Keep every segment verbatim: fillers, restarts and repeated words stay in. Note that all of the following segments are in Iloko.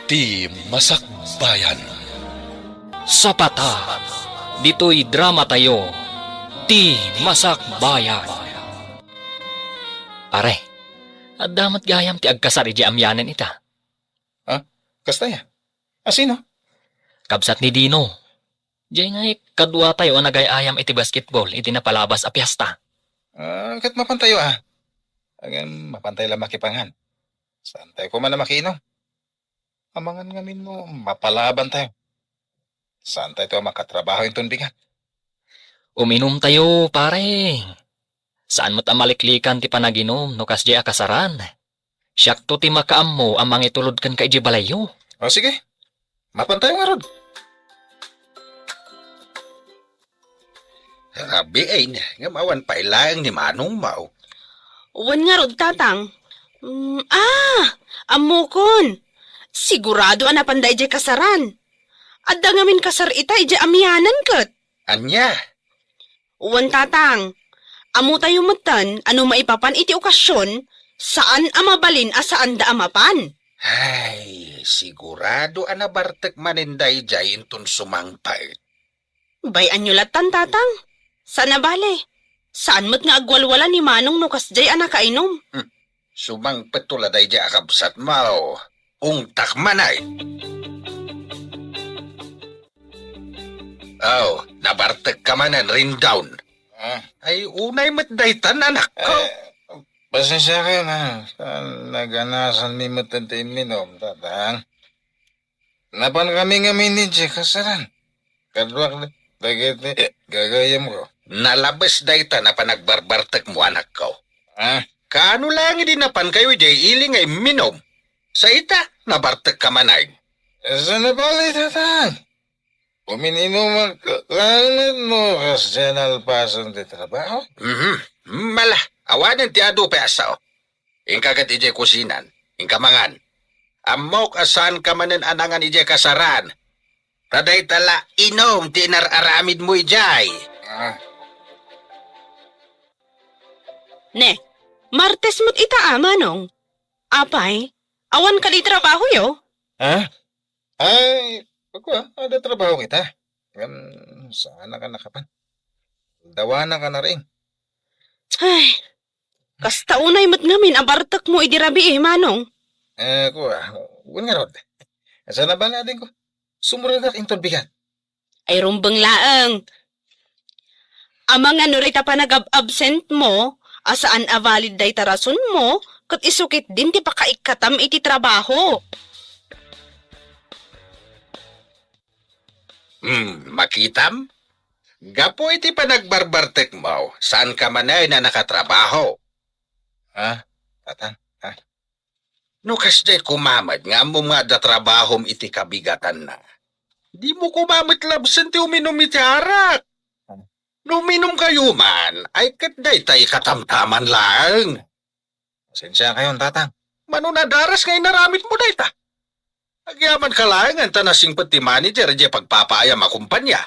Ti Masakbayan. Sapata, ditoy dramatayo, Ti Masakbayan. Pare, adda met gayam ti agkasar idiay amianen ita. Ha? Kasta ya? A, sino? Kabsat ni Dino. Diay ngay kaduatayo a nagay-ayam iti basketball iti napalabas a piesta. Ah, ket mapantayo, a. Ngem mapantay la makipangan. Saantayo koma a makiinom. Amangan ngamin no mapalabantayo. Saantayo a makatrabaho inton bigat. Uminomtayo, pare. Saan met a maliklikan ti panaginum no kasdiay a kasaran. Siakto ti makaammo a mangitulod kenka idiay balayyo. O, sige. Mapantayo ngarud. Rabii, ngem awan pay laeng ni manongmo. Wen ngarud, Tatang. Mm, ah, ammokon. Sigurado a napanda idiay kasaran. Adda ngamin kasar ita idiay amianen ket. Ania? Wen, Tatang. Ammotayo metten a no maipapan iti okasion, saan a mabalin a saanda a mapan. Ay, sigurado a nabartek manen daydiay inton sumangpet. Bay-anyo lattan, Tatang. Saan a bale. Saan met nga agwalwala ni Manong no kasdiay a nakainom. Hmm. Sumangpetto la daydiay a kabsatmo. Ungtak man ay. Aw, nabartekka manen, Rindawn. Ah. Ay, unay met daytan, anakko. Eh, pasensiakayon, ha. Naganasanmi met ti imminom, Tatang. Napankami ngamin idiay kasaran. Kaduak dagiti gagayyemko. Nalabes dayta a panagbarbartekmo, anakko. Ah? Kaano laeng idi napankayo idiay ili nga imminom? Sa ita, nabartekka manen. Saan a bale, Tatang. Umin-inumak laeng met no kasdiay a nalpasen ti trabaho. Mhm. Mala, awanen ti adu pay a sao. Inka ket idiay kusinan. Inka mangan. Ammok a saanka manen a nangan idiay kasaran. Ta dayta la inum ti inar-aramidmo idiay. Ah. Ne, Martes met ita a, Manong. Apay, awan kadi trabahoyo? Ha? Ay, kua, adda trabaho kita. Ngem, saanak a nakapan. Dawanak a nariing. Ay, kasta unay met ngamin a bartekmo idi rabii, Manong. Eh, kua, wen ngarud. Saan a bale, adingko. Sumrekak inton bigat. Ay, rumbeng laeng. Amangan no dayta panagab-absentmo, a saan a valid dayta rasonmo, ket isu ketdin ti pakaikkatam iti trabaho. Hmm, makitam? Gapu iti panagbarbartekmo, saanka manen a nakatrabaho. Ha? Tatang? Ha? No kasdiay koma met nga ammom nga adda trabahom iti kabigatanna, dimo koma met labsen ti uminum iti arak. Hmm. No uminumkayo man, ay ket dayta ikatamtaman laeng. Pasensiakayon, Tatang. Mano nadaras nga inaramidmo dayta? Agyamanka laengen ta nasingpet ti manager idiay pagpapaayam a kompania.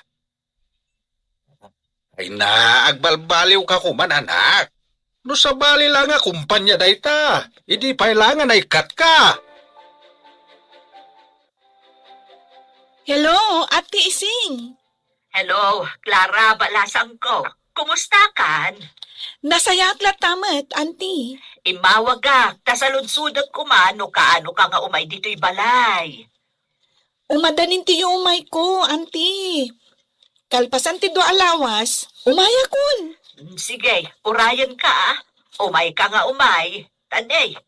Ay na, agbalbaliwka koman, anak. No sabali la nga kompania dayta, idi pay la nga naikkatka. Hello, Ate Ising. Hello, Clara, balasangko. Kumustakan? Nasayaat latta met, Auntie. Immawagak, ta saludsodek koma no kaanoka nga umay ditoy balay. Umadanin ti yuumayko, Auntie. Kalpasan ti dua a lawas, umayakon. Mm, sige, urayenka, a. Umayka nga umay. Tan, e,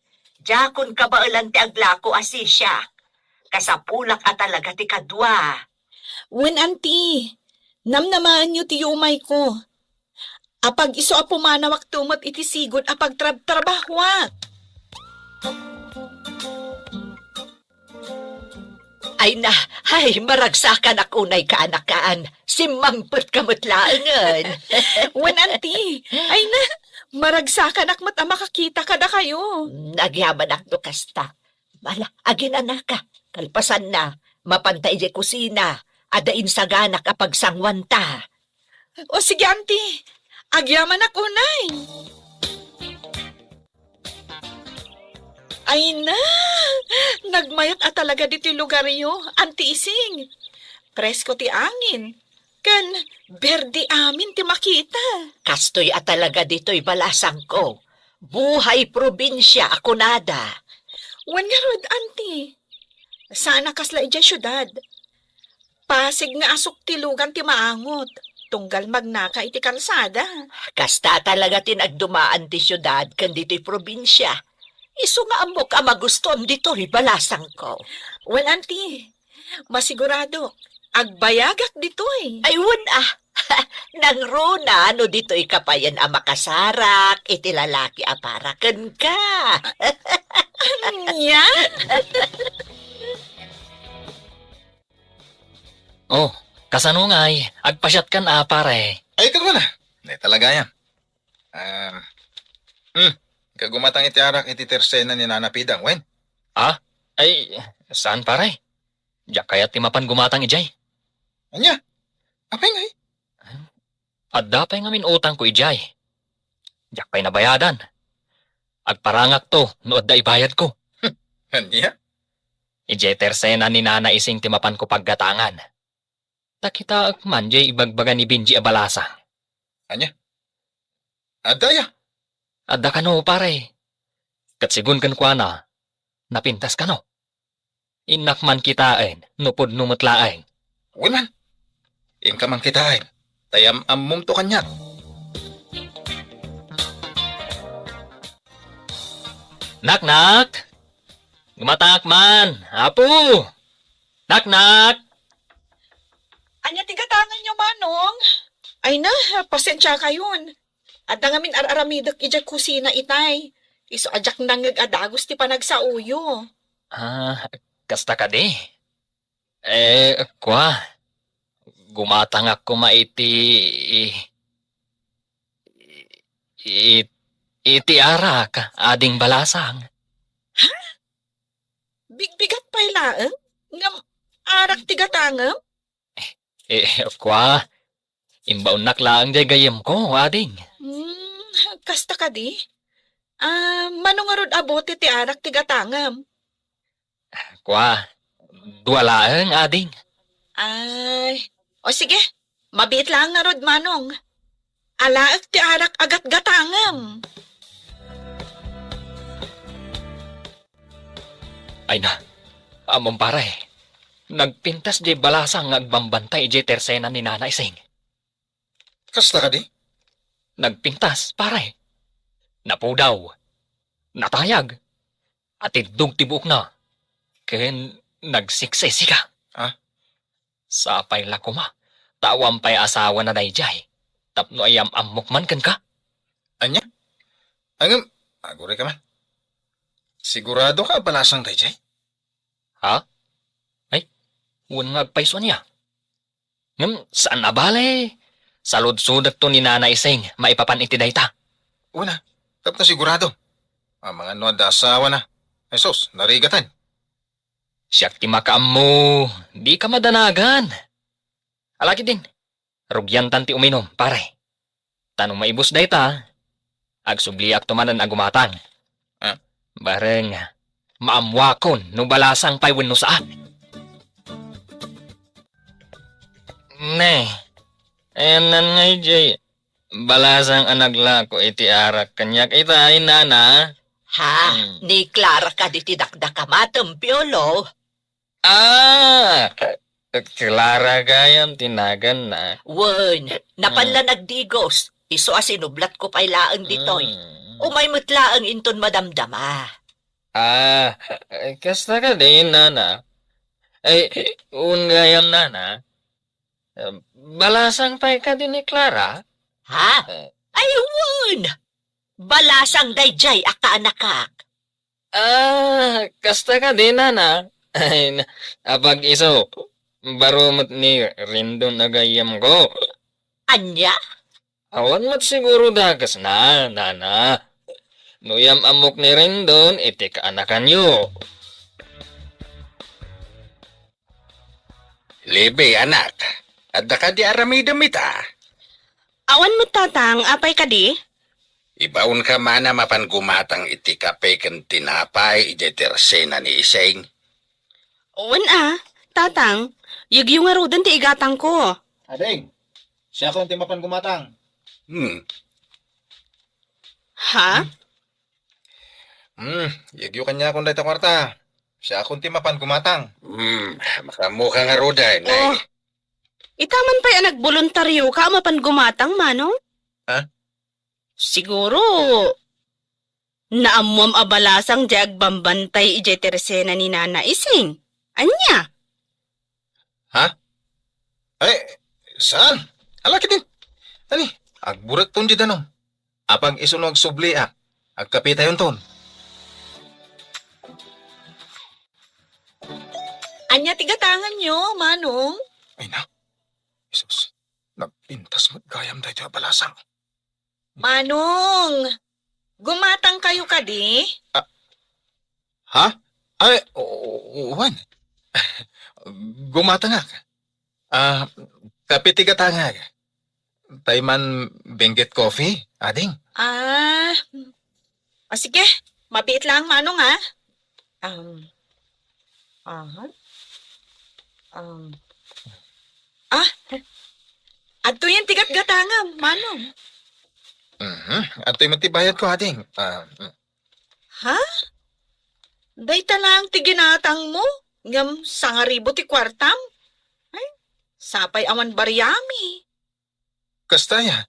diakon kabaelan ti aglako a sisiak. Kasapulak a talaga ti kadua. Wen, Auntie, namnamaenyo ti yuumayko. Apag-isu a pumanawakto met iti sigud a pagtrabtrabahoak. Ay na, ay, maragsakanak unay, kaanakan. Simmangpetka met laengen. Wen, Auntie. Ay na, maragsakanak met a makakita kadakayo. Nagyamanak no kasta. Ala, aginanaka. Kalpasanna, mapanta idiay kusina. Adda insaganak a pagsangwanta. O sige, Auntie. Agyamanak unay. Ay na! Nagmayat a talaga ditoy lugaryo, Auntie Ising. Presko ti angin, ken berde amin ti makita. Kastoy a talaga ditoy balasangko. Buhay probinsia a kunada. Wen ngarud, Auntie. Saan a kasla idiay siudad. Pasig nga asuktilogan ti maangot, tunggal magnaka iti kalsada. Kasta talaga ti nagdumaan ti siudad ken ditoy probinsia. Isu nga ammok a magustuam ditoy balasangko. Wen, Auntie, masiguradok, agbayagak ditoy. Ay, wen a. Nangruna no ditoy ka payen a makasarak iti lalaki a para kenka. Ania? Oh, kasano ngay? Agpasiatkan a, pare. Ay, ket wen a. Nay, talaga yan. Ah, hmm. Kagumatang iti arak iti tersena ni Nana Pidang, wen? Ah? Ay, saan, pare? Diak kayat ti mapan gumatang idiay. Ania? Apay ngay? Adda pay ngamin utangko idiay. Diak pay nabayadan. Agparangakto no adda ibayadko. Ania? Idiay tersena ni Nana Ising ti mapanko paggatangan. Ta kitaek man diay ibagbaga ni Benji a balasang. Ania? Adda aya? Adda kano, pare. Ket sigun kenkuana, napintas kano. Innak man kitaen no pudno met laeng. Wen man. Inka man kitaen. Ta am-ammomto kaniak. Naknak! Gumatangak man, Apo! Naknak! Ania ti gatanganyo, Manong? Ay na, pasensiakayon. Adda ngamin ar-aramidek idiay kusina itay. Isu a diak nangngeg a dagus ti panagsaoyo. Ah, kasta kadi? Eh, kua, gumatangak koma iti, i-, i-, iti arak, ading balasang. Ha? Bigbigat pay laeng? Ngem arak ti gatangem? Eh, kua, imbaonnak laeng diay gayyemko, ading. Hmm, kasta kadi? Ah, mano ngarud a bote ti arak ti gatangem? Kua, dua laeng, ading. Ay, o sige, mabiit laeng ngarud, Manong. Alaek ti arak a gatgatangem. Ay na, ammom, pare. Nagpintas diay balasang nga agbambantay idiay tersena ni Nana Ising. Kasta kadi? Nagpintas, pare. Napudaw. Natayag. Atiddog ti buokna. Ken nagsiksisika. Ah? Sapay la koma, ta awan pay asawana daydiay, tapno ayam-ammok man kenka. Ania? Ngem, agurayka man. Siguradoka a balasang daydiay? Ha? Ay, wen nga agpayso ania? Ngem saan a bale, saludsodekto ni Nana Ising maipapan iti dayta. Wen a, tapno sigurado. Amangan no adda asawana. Ay sus, narigatan. Siak ti makaammo, dika madanagan. Ala ketdin, rugiantan ti uminum, pare. Ta no maibus dayta, agsubliakto manen a gumatang. Ah. Bareng, maammuakon no balasang pay wenno saan. Ne, ayanna ngay diay balasang a naglako iti arak kaniak itay, nana. Ha? Hmm. Ni Clara kadi ti dakdakamatem, Piolo? Ah! Clara gayam ti naganna. Wen, napan la nagdigos. Isu a sinublatko pay laeng ditoy. Hmm. Umay met laeng inton madamdama. Ah, kasta kadi, nana. Ay, wen gayam, nana. Balasang pay kadi ni Clara? Ha? Eh. Ay, wen! Balasang daydiay a kaanakak. Ah, kasta kadi, nana? Ay, na, apag-isu, baro met ni Rendon a gayyemko. Ania? Awan met siguro dakesna, nana. No yam-ammok ni Rendon iti kaanakanyo. Libby, anak, adda kadi aramidem ita? Awan met, tatang, apay kadi? Ibaonka man a mapan gumatang iti kape ken tinapay idiay tersena ni Iseng. Wen a, Tatang, yegyo ngaruden ti igatangko. Ading, siakon ti mapan gumatang. Hmm. Ha? Hmm, yegyo kaniakon dayta kuarta. Siakon ti mapan gumatang. Hmm, makaammoka ngaruden, ay. Oh, ita man pay a nagboluntarioka a mapan gumatang, Manong? Ha? Siguro, naammoam a balasang diay agbambantay idiay tersena ni Nana Ising. Ania? Ha? Ay, saan? Ala, kitin. Ani, agburekton diay danum. Apag isu no agsubliak, agkapetayonton. Ania ti gatanganyo, Manong? Ay na, Jesus, nagpintas met gayam daytoy a balasang. Manong, gumatang kayo kadi? Ah, ha? Ay, o-, o-, wen. Gumatangak. Ah, kape ti gatangak. Tay man Benguet Coffee, ading? Ah, ah, sige. Mabiit lang, Manong, ha? Um, aha. Um, ah, adtoyen ti gatgatangam, Manong. Mhm. Adtoy met ti bayadko, ading. Ah, mm. Ha? Dayta lang ti ginatangmo? Ngem sangaribu ti kuartam? Ay, sapay awan bariami. Kasta aya.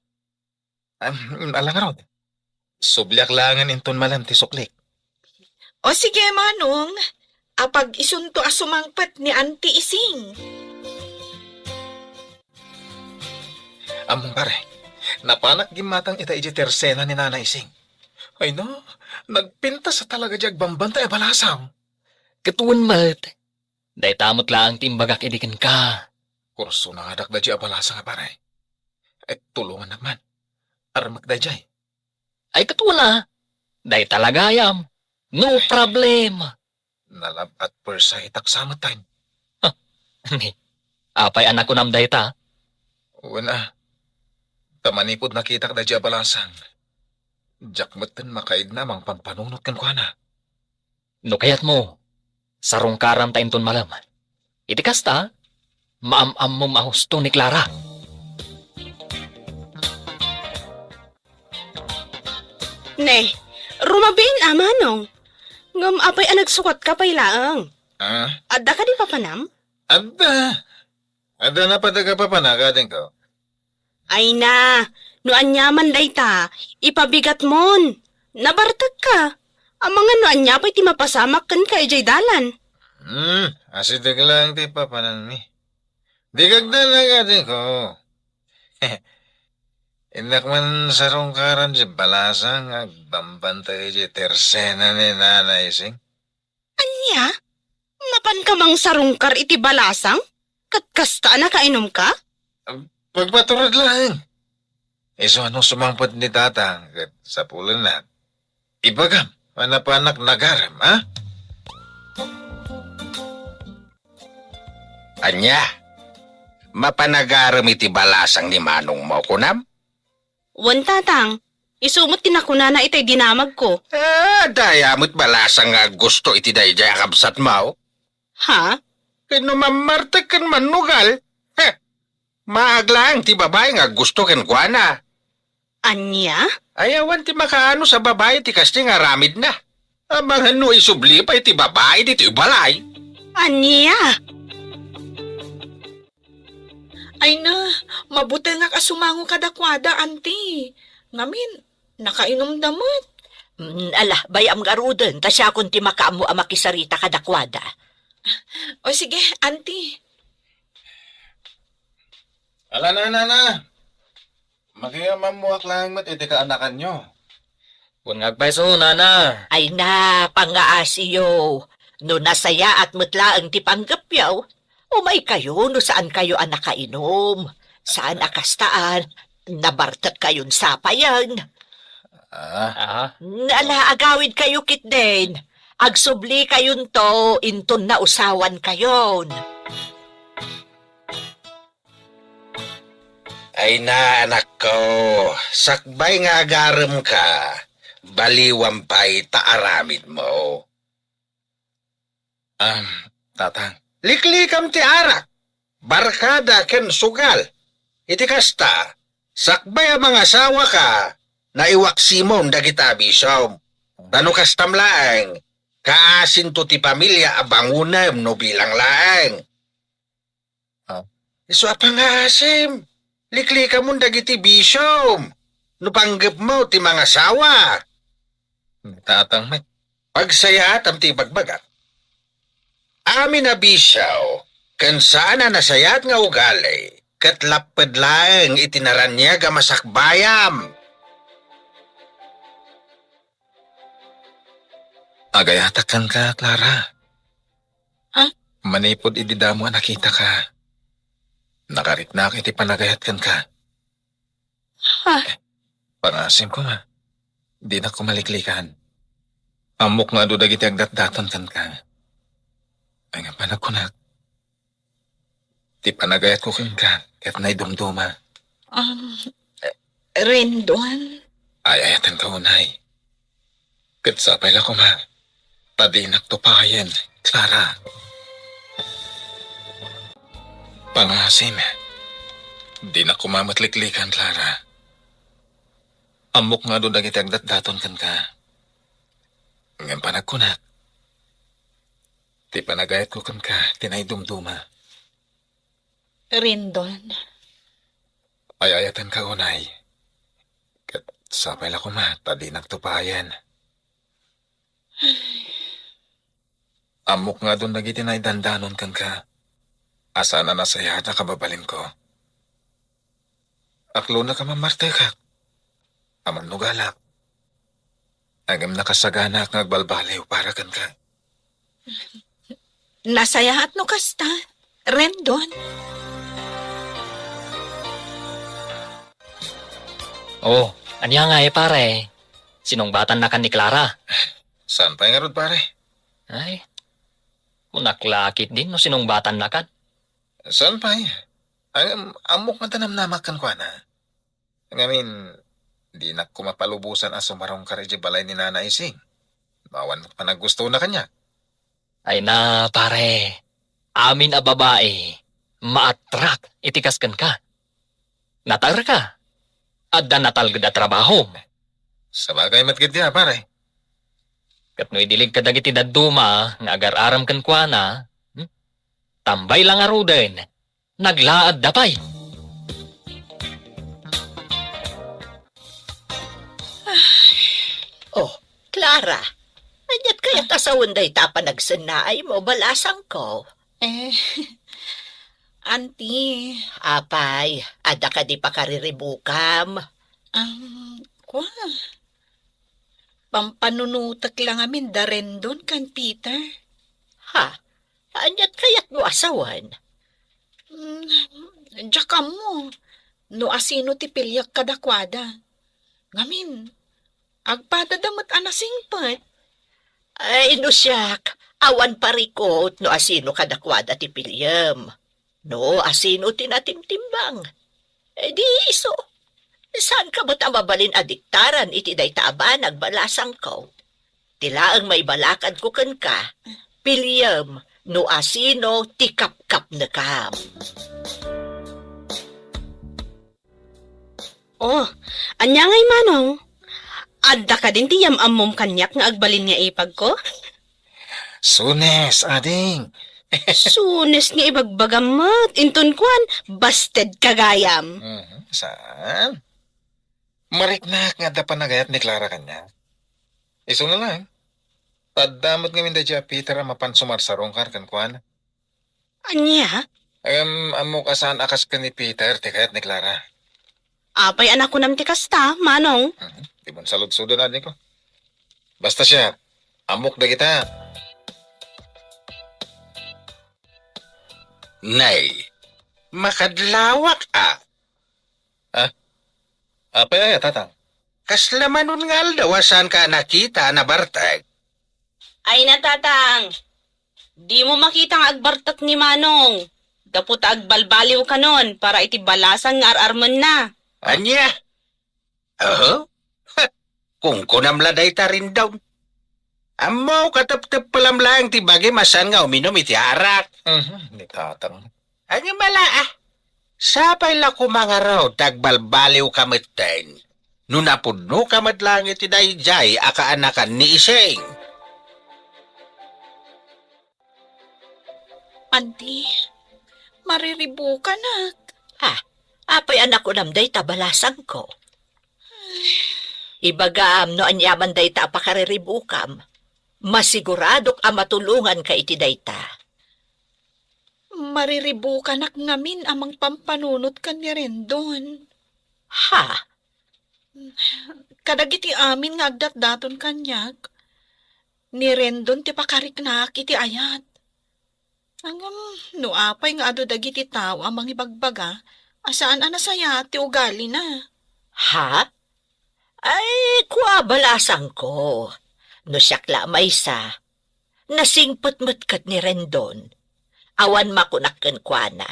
Am, ala ngarud. Subliak laengen inton malem ti suklik. O sige, Manong. Apag isunto a sumangpet ni Auntie Ising. Ammom, pare, napanak gimmatang ita idiay tersena ni Nana Ising. Ay na, nagpintas a talaga diay agbambantay a balasang. Ket wen met, dayta met laeng ti imbagak idi kenka. Kursonadak daydiay a balasang a, pare. Ay, tulongannak man. Armek daydiay. Ay, ket wen a, dayta la gayam. No problem. Nalab-at puersa itak sa met time. Ni, apay a nakunam dayta? Wen a, ta manipud nakitak daydiay a balasang, diak metten makaigna a mangpampanunot kenkuana. No kayatmo, sarungkaramta inton malem. Iti kasta, maam-ammom a husto ni Clara. Ne, rumabiin a, Manong. Ngem apay a nagsukatka pay laeng? Ah? Adda kadi papanam? Adda. Adda napadaga papanak, adingko. Ay na, no aniaman dayta, ipabigatmon. Nabartekka. Amangan no ania pay ti mapasamak kenka idiay dalan. Hmm, asideg laeng ti papananmi. Di kagdanag, adingko. Innak man sarungkaran ti balasang nga agbambantay idiay tersena ni Nana Ising. Ania? Mapanka mangsarungkar iti balasang? Ket kasta a nakainumka? Pagpaturod laeng. Isu a no sumangpet ni Tatang ket sapulenna, ibagam a napanak nagarem, a? Ania? Mapanagarem iti balasang ni manongmo, kunam? Wen, Tatang. Isu met ti nakunana itay dinamagko. Ah, daya met balasang nga aggusto iti daydiay a kabsatmo. Ha? Ket no mammartek ken mannugal, heh, maag laeng ti babai nga aggusto kenkuana. Ania? Ay, awan ti makaanus a babai ti kasta nga aramidna. Amangan no isubli pay ti babai ditoy balay. Ania? Ay na, mabutengak a sumango kadakuada, anti. Ngamin, nakainumda met. Mm, ala, bay-am ngaruden, ta siakon ti makaammo a makisarita kadakuada. O sige, anti. Ala na, nana. Makiyamammoak laeng met iti kaanakanyo. Wen nga agpayso, nana. Ay na, pangngaasiyo. No nasayaat met laeng ti panggepyo, umaykayo no saankayo a nakainom. Saan a kastaan, nabartekkayon sapayen. Ah. Aha. Ala, agawidkayo ketdin. Agsublikayon to, inton nausawankayon. Ay na, anakko, sakbay nga agaremka, baliwam pay ta aramidmo. Ah, Tatang. Liklikam ti arak, barkada ken sugal. Iti kasta, sakbay a mangasawaka, naiwaksimon dagiti abisiom. Ta no kastam laeng, kaasinto ti pamilia a bangonem no bilang laeng. Ah. Isu a pangaasim, liklikamon dagiti bisiom no panggepmo ti mangasawa. Tatang met. Pagsayaatam ti ibagbagak. Amin a bisio ken saan a nasayaat nga ugali ket lapped laeng iti naraniag a masakbayam. Agayatak kenka, Clara. Ah? Manipud idi damo a nakitaka, nakariknak iti panagayat kenka. Ha? Pangaasim koma, dinak koma liklikan. Ammok nga adu dagiti agdatdaton kenka. Ay nga panagkunak, ti panagayatko kenka ket naidumduma. Um, Rendon? Ay-ayatenka unay. Ket sapay la koma, ta dinak tupayen, Clara. Pangaasim, dinak koma met liklikan, Clara. Ammok nga adu dagiti agdatdaton kenka. Ngem panagkunak, ti panagayatko kenka ti naidumduma. Rendon. Ay-ayatenka unay. Ket sapay la koma, ta dinak tupayen. Ammok nga adun dagiti naidandanon kenka, a saan a nasayaat a kababalinko. Aklona ka mammartekak, a mannugalak. Ngem nakasaganaak nga agbalbaliw para kenka. Nasayaat no kasta, Rendon. Oh, ania ngay, pare? Sinungbatannakan ni Clara? Saan pay ngarud, pare? Ay, kunak la ketdin no sinungbatannakan. Saan pay? Ay, am-, ammok nga namnamak kenkuana. Ngamin, dinak koma palubosan a sumarungkar idiay balay ni Nana Ising. No awan met panaggustona kaniak. Ay na, pare, amin a babai, maatrak iti kas kenka. Natarka. Adda natalged a trabahom. Sabagay met ketdi a, pare. Ket no idilig kadagiti dadduma nga agar-aram kenkuana, hmm? Tambay la ngaruden. Naglaadda pay. Oh, Clara, aniat kayat a sawen dayta a panagsennaaymo, balasangko? Eh, Auntie. Apay, adda kadi pakariribukam? Um, kua. Pampanunotek la ngamin da Rendon ken Peter. Ha? Aniat kayatmo a sawen? Mm, diak ammo no asino ti piliek kadakuada. Ngamin, agpadada met a nasingpet. Ay, no siak, awan parikut no asino kadakuada ti piliem. No asino ti natimtimbang. Eh, di isu. Saanka met a mabalin a diktaran iti dayta a banag, balasangko. Ti laeng maibalakadko kenka, piliem no asino ti kapkapnekam. Oh, ania ngay, Manong? Adda kadin ti yam-ammom kaniak nga agbalin nga ipagko? Sunes, ading. Sunes nga ibagbagam met. Inton kuan, basted ka gayam. Mhm, saan? Mariknak nga adda panagayat ni Clara kaniak. Isuna laeng, ta adda met ngamin daydiay a Peter a mapan sumarsarungkar kenkuana. Ania? Ngem ammok a saan a kas ken ni Peter ti kayat ni Clara. Apay a nakunam ti kasta, Manong? Mhm. Dimon saludsoden, adingko. Basta siak, ammok dagita. Nay, makadlawak a. Ah? Apay aya, Tatang? Kasla manon nga aldaw a saanka a nakita a nabartek? Ay na, Tatang. Dimo makita nga agbartek ni Manong. Gapu ta agbalbaliw kanon para iti balasang nga ar-armenna. Ania? Oho? Kunkunam la dayta, Rendon. Ammo, katepteppelam laeng ti bagim a saan nga uminum iti arak. Mhm, ni Tatang. Ngem ala, ah. Sapay la koma ngarud ta agbalbaliwka metten no napudnoka met laeng iti daydiay a kaanakan ni Ising. Anti, mariribukanak. Ah, apay a nakunam dayta, balasangko? Ibagam no aniaman dayta a pakariribukam. Masiguradok a matulonganka iti dayta. Mariribukanak ngamin a mangpampanunot ken ni Rendon. Ha? Kadagiti amin nga agdatdaton kaniak, ni Rendon ti pakariknaak iti ayat. Ngem, no apay nga adu dagiti tao a mangibagbaga a saan a nasayaat ti ugalina? Ha? Ay, kua, balasangko. No siak la a maysa, nasingpet met ket ni Rendon. Awan makunak kenkuana.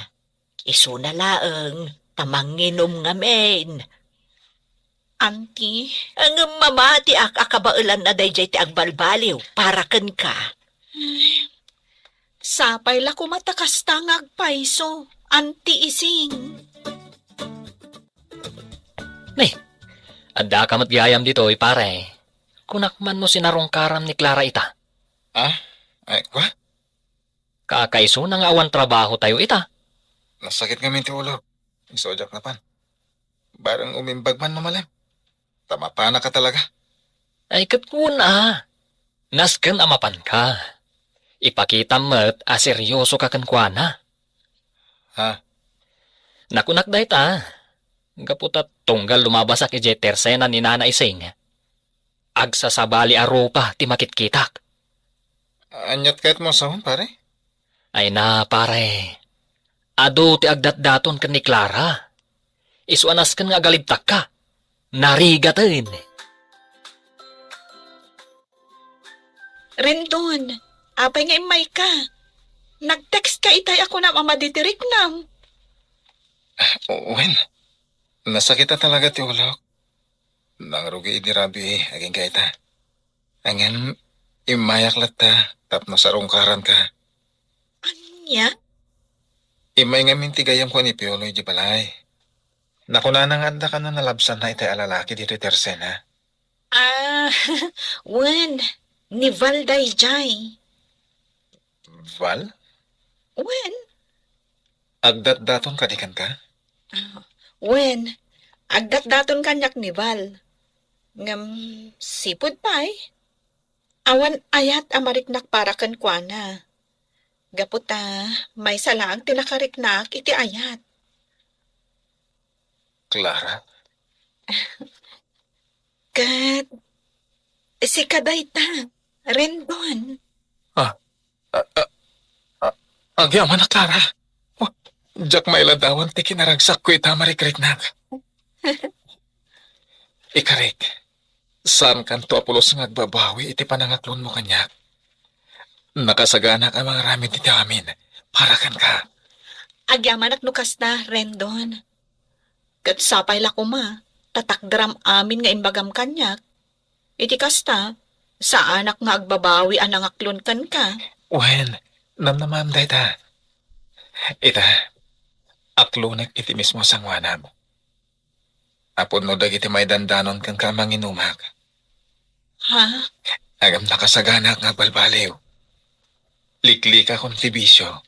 Isuna laeng ta manginum ngamin. Anti? Ngem mamatiak a kabaelanna daydiay ti agbalbaliw para kenka. Ay, sapay la koma ta kasta nga agpayso, Anti Ising. Ni, addaka met gayam ditoy, pare. Kunak man no sinarungkaram ni Clara ita. Ah? Ay, kua? Kakaisuna nga awan trabahotayo ita. Nasakit ngamin ti ulo. Isu a diak napan. Bareng umimbag man no malem. Ta mapanaka talaga. Ay, ket kuna. Nasken a mapanka. Ipakitam met a seryosoka kenkuana. Ha? Nakunak dayta, gapu ta tunggal lumabasak idiay tersena ni Nana Ising, agsasabali a rupa ti makitkitak. Aniat kayatmo a sawen, pare? Ay na, pare. Adu ti agdatdaton ken ni Clara. Isu a nasken nga agalibtakka. Narigaten. Rendon, apay nga immayka? Nag-text ka itay a kunam a madi ti riknam. Ah, wen, nasakit a talaga ti ulok. Nangrugi idi rabii agingga ita. Ngem, immayak latta tapno sarungkaranka. Ania? Immay ngamin ti gayyemko ni Piolo idiay balay. Nakunana nga adda kano nalabsanna itay a lalaki ditoy tersena. Ah, wen, ni Val daydiay. Val? Wen. Agdatdaton kadi kenka? Ah, wen, agdatdaton kaniak ni Val. Ngem, sipud pay, awan ayat a mariknak para kenkuana. Gapu ta, maysa laeng ti nakariknak iti ayat. Clara? Ket sika dayta, Rendon. Ah, ah, ah, ah, agyamanak, Clara. Oh, diak mailadawan ti kinaragsakko ita a marikriknak. Ikarik, saankanto a pulos nga agbabawi iti panangaklonmo kaniak. Nakasaganak a mangaramid iti amin para kenka. Agyamanak no kasta, Rendon. Ket sapay la koma, ta takderam amin nga imbagam kaniak. Iti kasta, saanak nga agbabawi a nangaklon kenka. Wen, namnamaem dayta. Ita, aklonek iti mismo a sangoanam. Apo no dagiti maidandanon kenka a manginumak. Ha? Ngem nakasaganak nga agbalbaliw. Liklikakon ti bisio.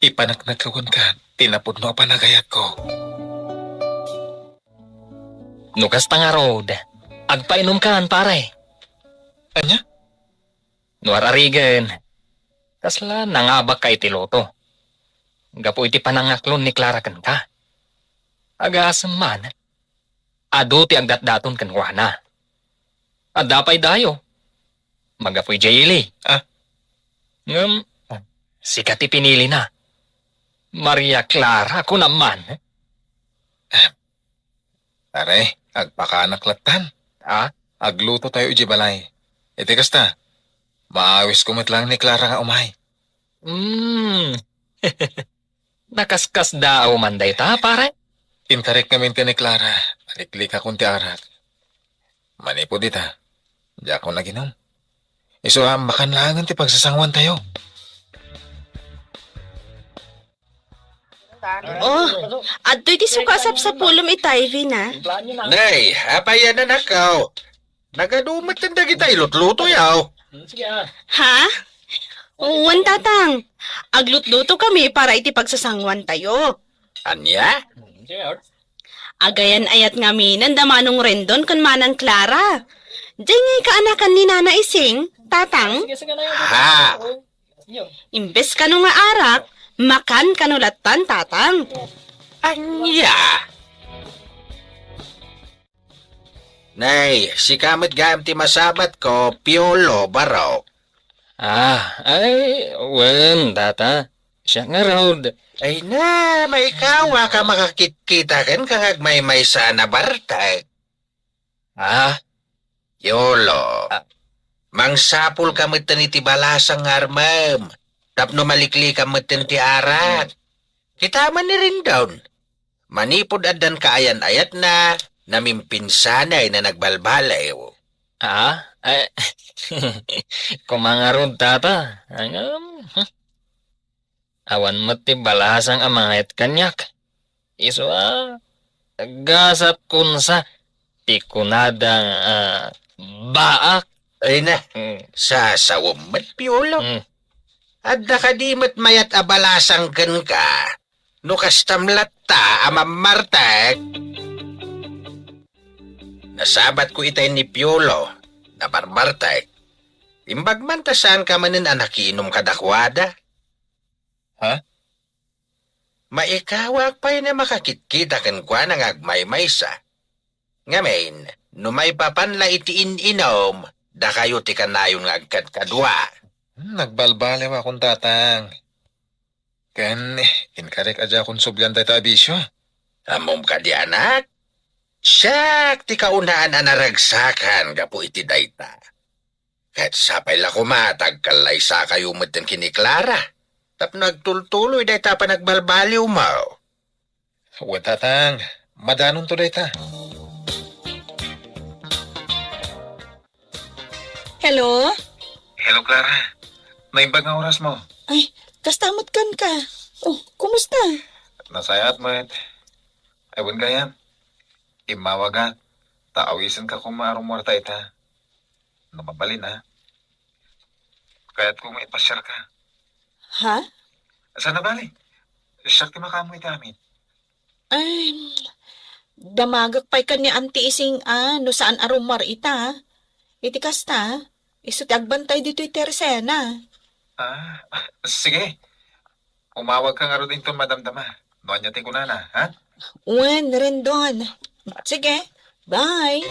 Ipaneknekko kenka ti napudno a panagayatko. No kasta ngarud, agpainumkan, pare. Ania? No ar-arigen, kasla nangabakka iti loto. Gapu iti panangaklon ni Clara kenka. Agasem man, adu ti agdatdaton kenkuana. Adda pay dayo. Manggapu idiay ili. Ah? Ngem, sika ti pinilina. Maria Clara, kunam man. Are, agpakaanak lattan. Ha? Aglutotayo idiay balay. Iti kasta, maawisko met laeng ni Clara nga umay. Hmm. Nakaskasdaaw man dayta, pare? Intarik ngamin ti ni Clara, aliklikakon ti arak. Manipud ita, diakon aginum. Isu a, makan laengen ti pagsasanguantayo. Oh, adtoy ti suka a sapsapulem itay, Vina. Nay, apay a nanakaw? Nagadu metten dagita ilutlutoyo. Ha? Wen, Tatang. Aglutluto kami para iti pagsasanguantayo. Ania? Agayan-ayat ngamin da Manong Rendon ken Manang Clara. Diay nga kaanakan ni Nana Ising, Tatang. Ha? Imbes kano nga arak, makan kano lattan, Tatang. Ania? Nay, sika met gayam ti masabatko, Piolo, barok. Ah, ay, wen, Tata. Siak ngarud. Ay na, maikawak a makakitkita kenka nga agmaymaysa a nabartek. Ah? Piolo, ah, mangsapulka metten iti balasang nga armem tapno maliklikam metten ti arak. Kita man ni Rendon. Manipud addan kaayan-ayatna, namimpinsanay na nagbalbaliw. Ah? Eh, koma ngarud, Tata. Ngem, hmm. Awan met ti balasang a mangayat kaniak. Isu a, gasat kunsa ti kunada nga, ah, baak. Ay na, mm, sasawem met, Piolo. Mm. Adda kadi met mayat a balasang kenka? No kastam latta a mammartek. Nasabatko itay ni Piolo, nabarbartek. Imbag man ta saanka manen a nakiinom kadakuada. Ha? Maikawak pay a makakitkita kenkuana nga agmaymaysa. Ngamin, no maipapan la iti in-inum, dakayo ti kanayon nga agkadkadua. Hmm, nagbalbaliwakon, Tatang. Ken, inkarik a diakon sublian dayta a bisio. Ammom kadi, anak? Siak ti kaunaan a naragsakan gapu iti dayta. Ket sapay la koma ta agkallaysakayo metten ken ni Clara tapno agtultuloy dayta a panagbalbaliwmo. Wen, Tatang, madanonto dayta. Hello? Hello, Clara. Naimbag nga orasmo. Ay, kasta met kenka. Oh, kumusta? Nasayaat met. Ay, wen gayam. Immawagak, ta awisenka koma a rummuarta ita. No mabalin, a, kayatko nga ipasiarka. Ha? Saan a bale? Siak ti makaammo iti amin. Ay, damagek pay ken ni Auntie Ising a no saan a rummuar ita. Iti kasta, isu ti agbantay ditoy terasana. Ah, sige. Umawagka ngarud inton madamdama no ania ti kunana, ha? Wen, Rendon. Sige, bye.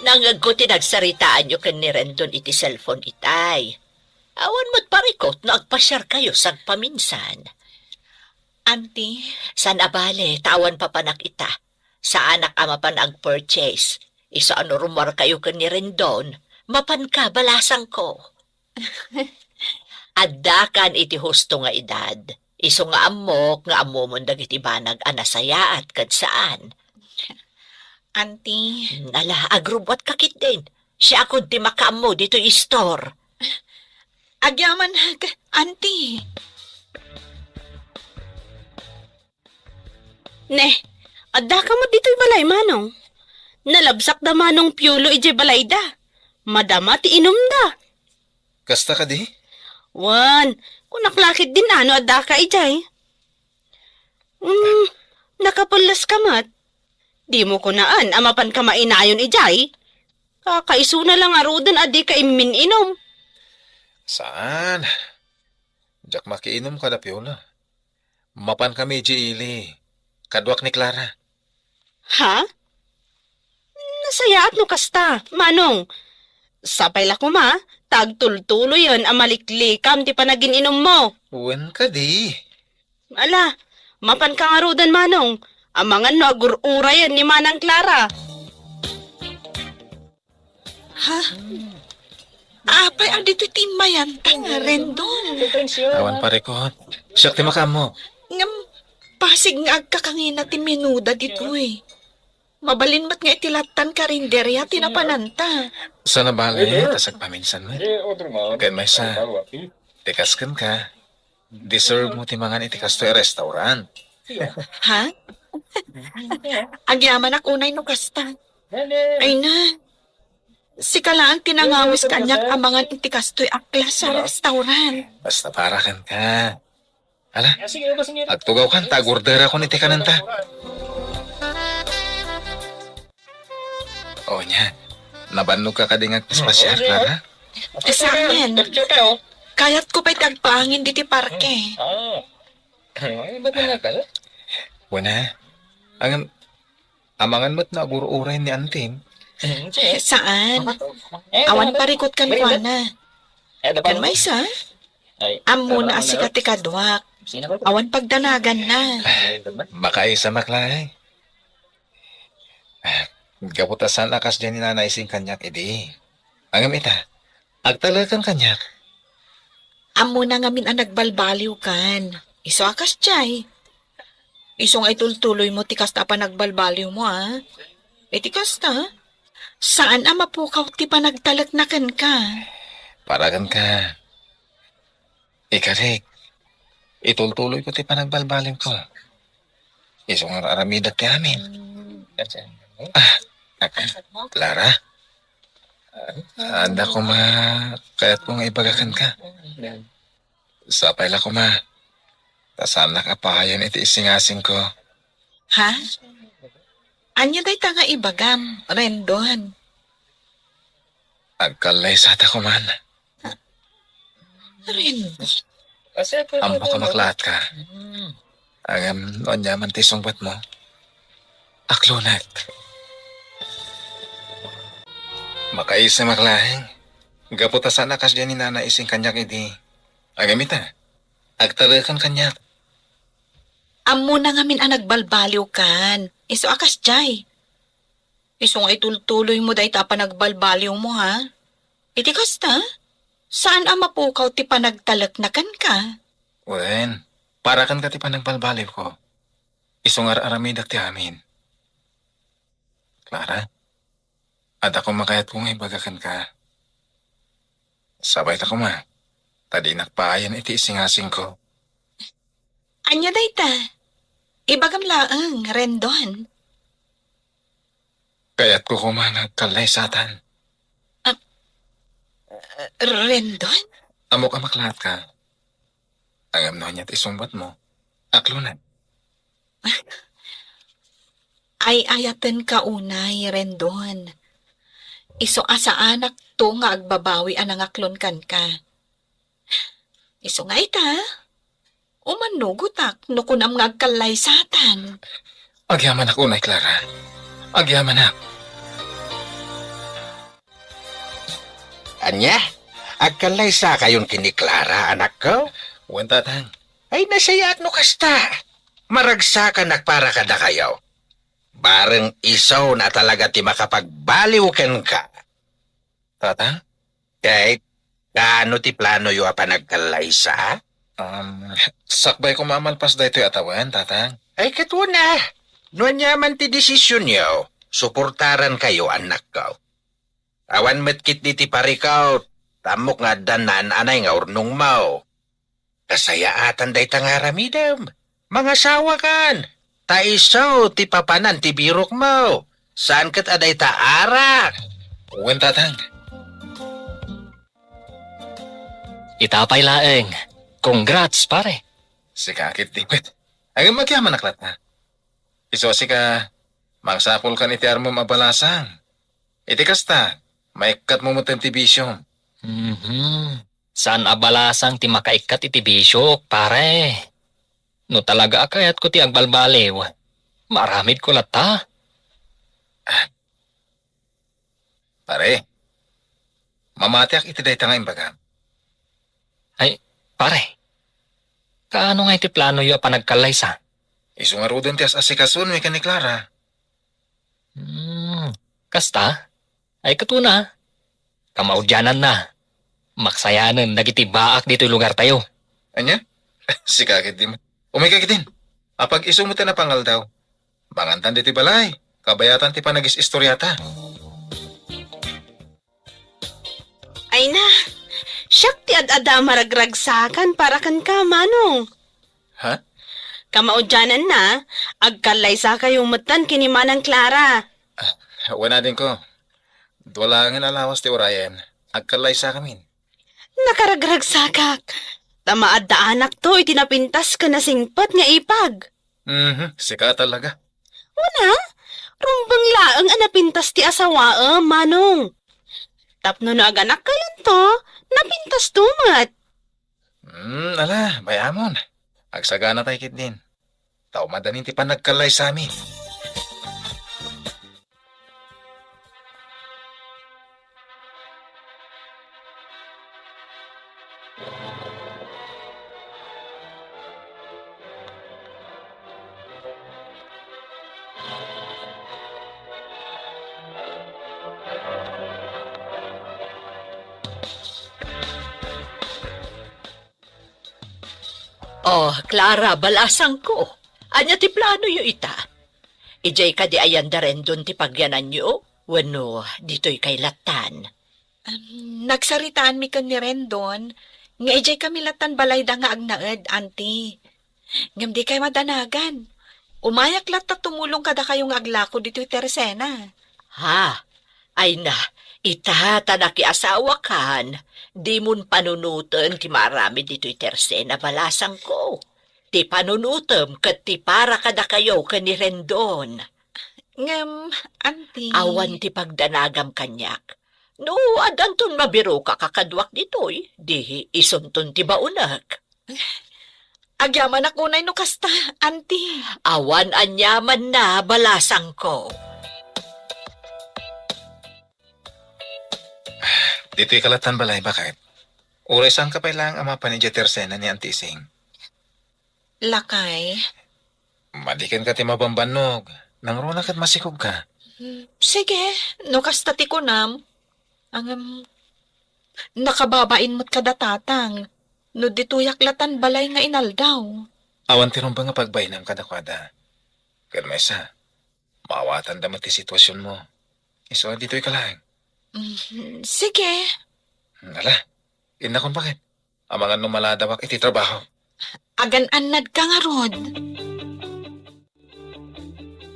Nangngegko ti nagsaritaanyo ken ni Rendon iti cellphone itay. Awan met parikut no agpasiarkayo sagpaminsan. Auntie. Saan a bale, ta awan papanak ita. Saanak a mapan ag-purchase. Isu a no rummuarkayo ken ni Rendon, mapanka balasangko. Addakan iti husto nga edad. Isu nga ammok nga ammomon dagiti banag a nasayaat ken saan. Auntie. Ala, agrubbuatka ketdin. Siakon ti makaammo ditoy istor. Agyamanak, Auntie. Ne, addaka met ditoy balay, Manong? Nalabsak da Manong Piolo idiay balayda. Madama ti inumda. Kasta kadi? Wen, kunak la ketdin a no addaka idiay. Hmm, nakapelleska met. Dimo kunaan a mapanka mainayon idiay? Kakaisuna la ngaruden a dika immin-inum. Saan? Diak makiinum kada Piolo. Mapankami idiay ili. Kaduak ni Clara. Ha? Nasayaat no kasta, Manong. Sapay la koma, ta agtultuloyen a maliklikam ti panagin-inummo. Wen kadi. Ala, mapanka ngaruden, Manong. Amangan no agur-urayen ni Manang Clara. Ha? Apay a ditoy ti immayanta nga, Rendon? Awan parikut. Siak ti makaammo. Ngem, pasig nga agkakangina ti menuda ditoy. Mabalin met nga iti lattan karinderya ti napananta. Saan a bale, ta sagpaminsan met. Ken maysa, ti kas kenka, deserve mo ti mangan iti kastoy a restaurant. Ha? Agyamanak unay no kasta. Ay na, sika laeng ti nangawis kaniak a mangan iti kastoy a klase a restaurant. Basta para kenka. Ala, agtugawkan ta agorderakon iti kanenta. O nia, nabannogka kadi nga agpaspasiar, Clara? Saan? Kayatko pay ti agpaangin ditoy parke. Wen a, ngem amangan met no agur-uray ni antim. Saan? Awan parikut kenkuana. Ken maysa? Ammona a sika ti kaduak. Awan pagdanaganna. Makaisa, Clara. Gapu ta saan a kasdiay ni Nanay Ising kaniak idi. Ngem ita, agtaleken kaniak. Ammona ngamin a nagbalbaliwkan. Isu a kasdiay. Isu nga itultuloymo ti kasta a panagbalbaliwmo, a. Iti kasta, saan a mapukaw ti panagtalekna kenka. Para kenka. Ikari, itultuloyko ti panagbalbaliwko. Isu nga ar-aramidak ti amin. Ah, Clara? Adda koma kayatko nga ibaga kenka. Sapay la koma, ta saannak a pahayen iti isingasingko. Ha? Ania dayta nga ibagam, Rendon? Agkallaysata koman. Rendon? Ammok a maklaatka. Ngem no aniaman ti sungbatmo, aklonek. Makaisa, Clara. Gapu ta saan a kasdiay ni Nanay Ising kaniak idi. Ngem ita, agtaleken kaniak. Ammona ngamin a nagbalbaliwkan. Isu a kasdiay. Isu nga itultuloymo dayta a panagbalbaliwmo, ha? Iti kasta, saan a mapukaw ti panagtalekna kenka. Wen, para kenka ti panagbalbaliwko. Isu nga ar-aramidak ti amin. Clara, adda koma kayatko nga ibaga kenka. Sapay ta koma, ta dinak pahayen iti isingasingko. Ania dayta? Ibagam laeng, Rendon. Kayatko koma nga agkallaysatan. Ah, Rendon? Ammok a maklaatka. Ngem no ania ti sungbatmo, aklonek. Ay-ayatenka unay, Rendon. Isu a saanakto nga agbabawi a nangaklon kenka. Isu nga ita, umanugotak no kunam nga agkallaysatan. Agyamanak unay, Clara. Agyamanak. Ania? Agkallaysakayon ken ni Clara, anakko? Wen, Tatang. Ay, nasayaat no kasta. Maragsakanak para kadakayo. Bareng isu a talaga ti makapagbaliw kenka. Tatang? Ket, kaano ti planoyo a panagkallaysa? Um, sakbay koma a malpas daytoy a tawen, Tatang. Ay, ket wen a. No aniaman ti desisionyo, suportarankayo, anakko. Awan met ketdi ti parikut, ta ammok nga addan naan-anay nga urnongmo. Kasayaatan dayta nga aramidem. Mangasawakan, ta isu ti papanan ti birokmo. Saan ket a dayta arak. Wen, Tatang. Ita pay laeng. Congrats, pare. Sika ketdi met. Ngem agyamanak latta. Isu a sika, mangsapulkan iti armem a balasang. Iti kasta, maikkatmo met ti bisiom. Mhm. Saan a balasang ti makaikkat iti bisiok, pare. No talaga a kayatko ti agbalbaliw, maaramidko latta. Ah. Pare, mamatiak iti dayta nga imbagam. Ay, pare, kaano ngay ti planoyo a panagkallaysa? Isu ngaruden ti as-asikasoenmi ken ni Clara. Hmm, kasta? Ay, ket wen a. Kamaudiananna. Maksayanen dagiti baak ditoy lugartayo. Ania? Sika ketdi met. Umayka ketdin. Apag-isu met ti napangaldaw. Mangantan ditoy balay. Kabayatan ti panagis-istoriata. Ay na, siak ti ad-ada maragragsakan para kenka, Manong. Ha? Kamaudiananna, agkallaysakayo metten ken ni Manang Clara. Ah, wen adingko. Dua laengen a lawas ti urayen. Agkallaysakamin. Nakaragragsakak. Ta maaddaanakto iti napintas ken nasingpet nga ipag. Mhm, sika talaga. Wen a, rumbeng laeng a napintas ti asawaem, Manong. Tapno no aganakkayonto, napintasto met. Hmm, ala, bay-amon. Agsaganatay ketdin. Ta umadanin ti panagkallaysami. Oh, Clara, balasangko. Ania ti planoyo ita? Idiay kadi ayan da Rendon ti pagyananyo? Wenno ditoy kay lattan? Em, nagsaritaanmi ken ni Rendon nga idiay kami lattan balayda nga agnaed, Auntie. Ngem dikay madanagan. Umayak latta tumulong kadakayo nga aglako ditoy tersena. Ha? Ay na, ita ta nakiasawakan, dimon panunoten ti maaramid ditoy tersena, balasangko. Ti panunotem ket ti para kadakayo ken ni Rendon. Ngem, Auntie. Awan ti pagdanagam kaniak. No addanton mabiroka kakaduak ditoy, di isunton ti baonek. Agyamanak unay no kasta, Auntie. Awan aniamanna, balasangko. Ditoy ka lattan balay, baket. Uray saanka pay laeng a mapan idiay tersena ni Auntie Ising. Lakay. Madi kenka ti mabambannog. Nangruna ket masikogka. Mm, sige, no kasta ti kunam. Ngem, nakababain met kada tatang no ditoyak lattan balay nga inaldaw. Awan ti rumbeng a pagbainam kadakuada. Ken maysa, maawatanda met ti situasionmo. Isu a ditoy ka laeng. Mm, sige. Ala, innakon, baket. Amangan no maladawak iti trabaho. Agan-annadka ngarud.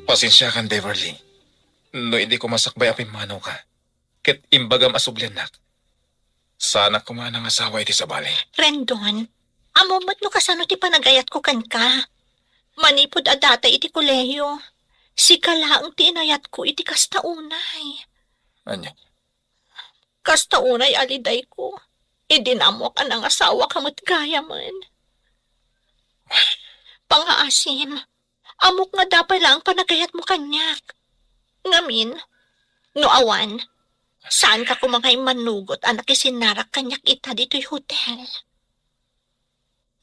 Pasensiakan, Beverly. No idi ko masakbay a pimmanoka, ket imbagam a subliannak, saanak koma a nangasawa iti sabali. Rendon, ammom met no kasano ti panagayatko kenka. Manipud addata iti kolehiyo, sika laeng ti inayatko iti kasta unay. Ania? Kasta unay a lidayko, idi naammoak a nangasawaka met gayamen. Pangaasim, ammok nga adda pay laeng panagayatmo kaniak. Ngamin, no awan, saanka koma nga immannugot a nakisinnarak kaniak ita ditoy hotel.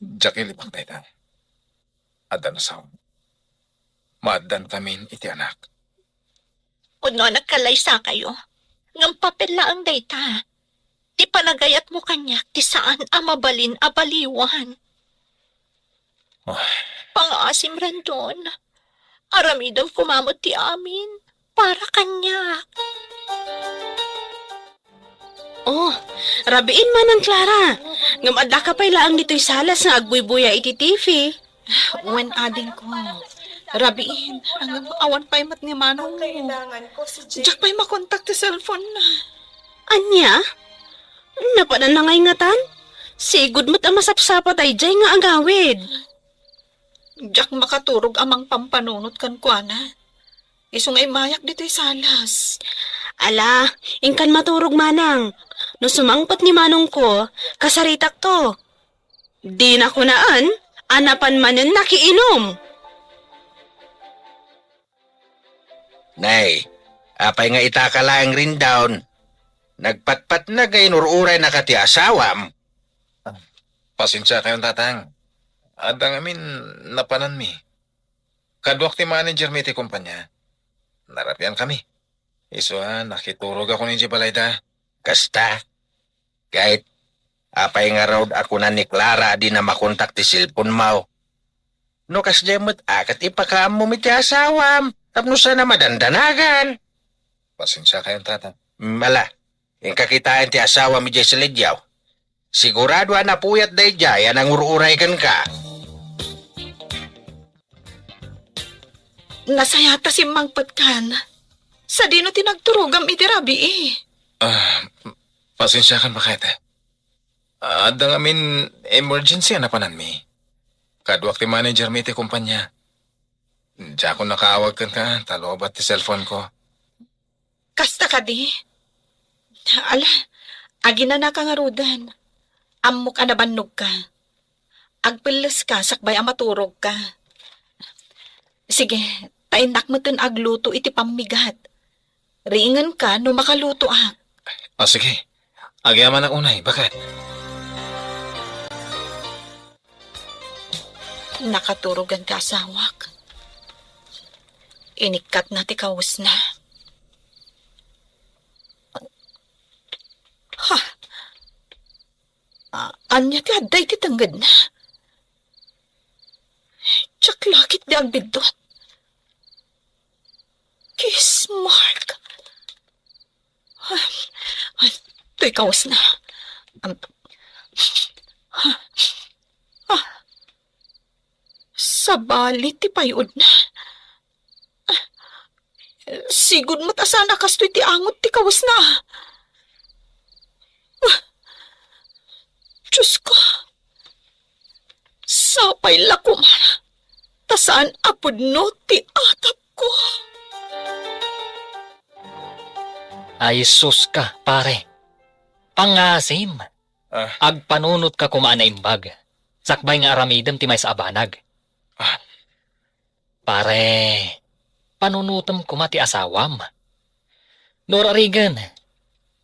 Diak ilibak dayta. Adda no sao, maaddankamin iti anak. Pudno a nagkallaysakayo, ngem papel laeng dayta. Ti panagayatmo kaniak ti saan a mabalin a baliwan. Ah. Pangaasim, Rendon. Aramidem koma met ti amin para kaniak. Oh, rabiin, Manang Clara. Ngem addaka pay laeng ditoy salas nga agbuybuya iti T V. Wen, adingko. Rabiin, ngem awan pay met ni manongmo. Diak pay makontak ti cellphone na. Ania? Napanan na ngay ngatan? Sigud met a masapsapa daydiay nga agawid. Diak makaturog a mangpampanunot kenkuana. Isu nga immayak ditoy salas. Ala, inkan maturog, manang. No sumangpet ni manongko, kasaritakto. Dina kunaan a napan manen nakiinum. Nay, apay nga itaka laeng Rendon? Nagpatpatnag nga inur-uraynaka ti asawam? Pasensiakayon, tatang. Adda ngamin napananmi. Kaduak ti managermi iti kompania. Narabiankami. Isu a, nakiturogakon idiay balayda. Kasta? Ket, apay ngarud a kuna ni Clara a dina makontak ti cellphone-mo? No kasdiay met a ket ipakaammom iti asawam. Tapno saan a madandanagan. Pasensiakayon, Tata. Mala, inka kitaen ti asawam idiay salidiaw. Sigurado a napuyat daydiay a nangur-uray kenka. Nasayata simmangpetkan. Sadino ti nagturogam iti rabii? Ah, pasensiakan, Bakete. Adda ngamin emergency a napananmi. Kaduak ti manager mi iti kumpanya. Diakon nakaawag kenka, ta lobat ti cellphone ko. Kasta kadi? Ala, aginanaka ngaruden. Ammok a nabannogka. Agpelleska sakbay a maturogka. Sige, ta innak metten agluto iti pammigat. Riingenka no makalutoak. Ah, sige. Agyamanak unay, Baket. Nakaturogan ti asawak. Inikkatna ti kawesna. Ha? A-, ania ti adda iti tengngedna? Diak la ketdi agbiddut. Kiss mark. Toy kawesna. Am-, ah, sabali ti pay-odna. Sigud met a saan a kastoy ti angot ti kawesna. Ah, Diyos ko, sapay la koma ta saan a pudno ti atapko. Ay, sus ka, pare. Pangasim. Ah. Agpanunotka koma a naimbag. Sakbay nga aramidem ti maysa a banag. Ah. Pare, panunotem koma ti asawam. No ar-arigen,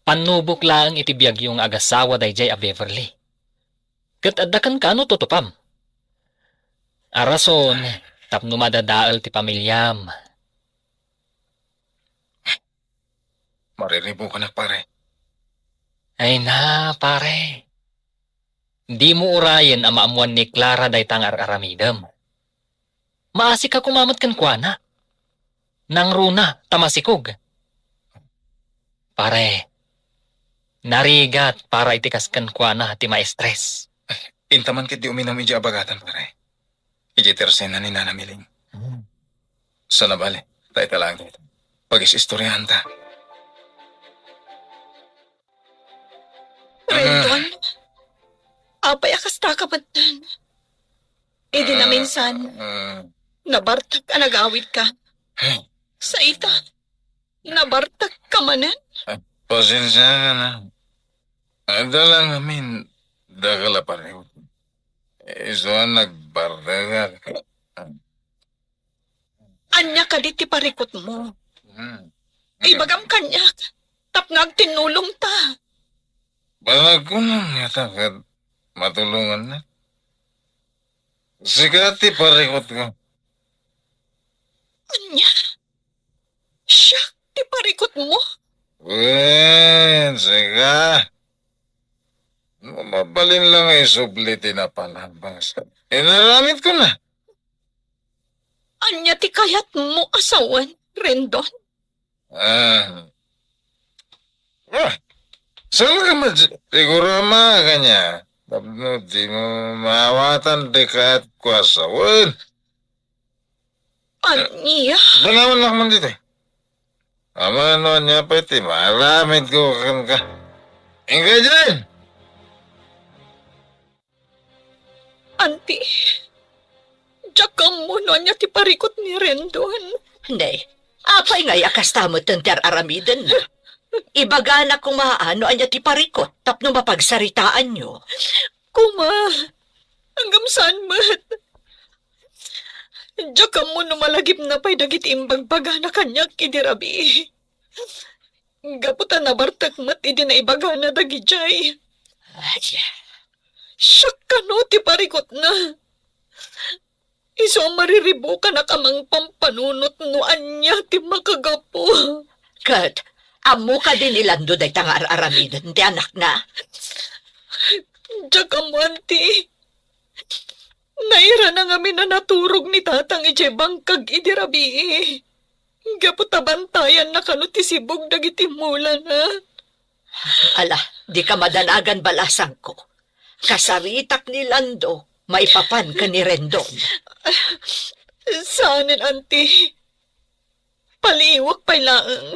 pannubok laeng iti biagyo nga agasawa daydiay a Beverly. Ket adda kenka no tutupam. A rason tapno madadael ti pamiliam. Mariribukanak, pare. Ay na, pare. Dimo urayen a maammuan ni Clara dayta nga ar-aramidem. Maasika koma met kenkuana. Nangruna ta masikog. Pare, narigat para iti kas kenkuana ti maestres. Inta man ketdi uminum idiay abagatan, pare. Idiay tersena ni Nana Miling. Hmm. Sana bale, ta ita laeng dayta. Pagis-istorianta. Rendon, apay a kasta ka metten? Idi naminsan, nabartek a nagawidka. Sa ita, nabartek ka manen? Pasensiakan. Adda la ngamin dakkel a parikut. Isu a nagbartekak. Ania kadi ti parikutmo? Hmm. Ibagam kaniak, tapno agtinnulongta. Banagko ngata ket matulongannak. Sika ti parikutko. Ania? Siak ti parikutmo? Wen, sika. No mabalin la nga isubli ti napalabas, inaramidkona. Ania ti kayatmo a sawen, Rendon? Ah. Ah, saan ka ma-, siguro ama kanya? Tapno di mo maawatan ti kayatko a sawen. Ania? Banawannak man ditoy. Amangan no ania pay ti maaramidko kenka. Inka diay! Anti, diak ammo no ania ti parikut ni Rendon. Nay, apay ngay a kasta metten ti ar-aramidenna? Ibagana koma no ania ti parikut tapno mapagsaritaanyo. Koma, ngem saan met. Diak ammo no malagipna pay dagiti imbagbagana kaniak idi rabii. Gapu ta nabartek met idi naibagana dagidiay. Ay. Siak kano ti parikutna. Isu a mariribukanak a mangpampanunot no ania ti makagapu. Ket, ammo kadi ni Lando dayta nga ar-aramiden ti anakna? Diak ammo, anti. Nairana ngamin a naturog ni tatang idiay bangkag idi rabii. gapu ta bantayanna kano ti sibug dagiti mulana. Ala, dika madanagan, balasangko. Kasaritak ni Lando maipapan ken ni Rendon. Saanen, Auntie. Paliiwak pay laeng.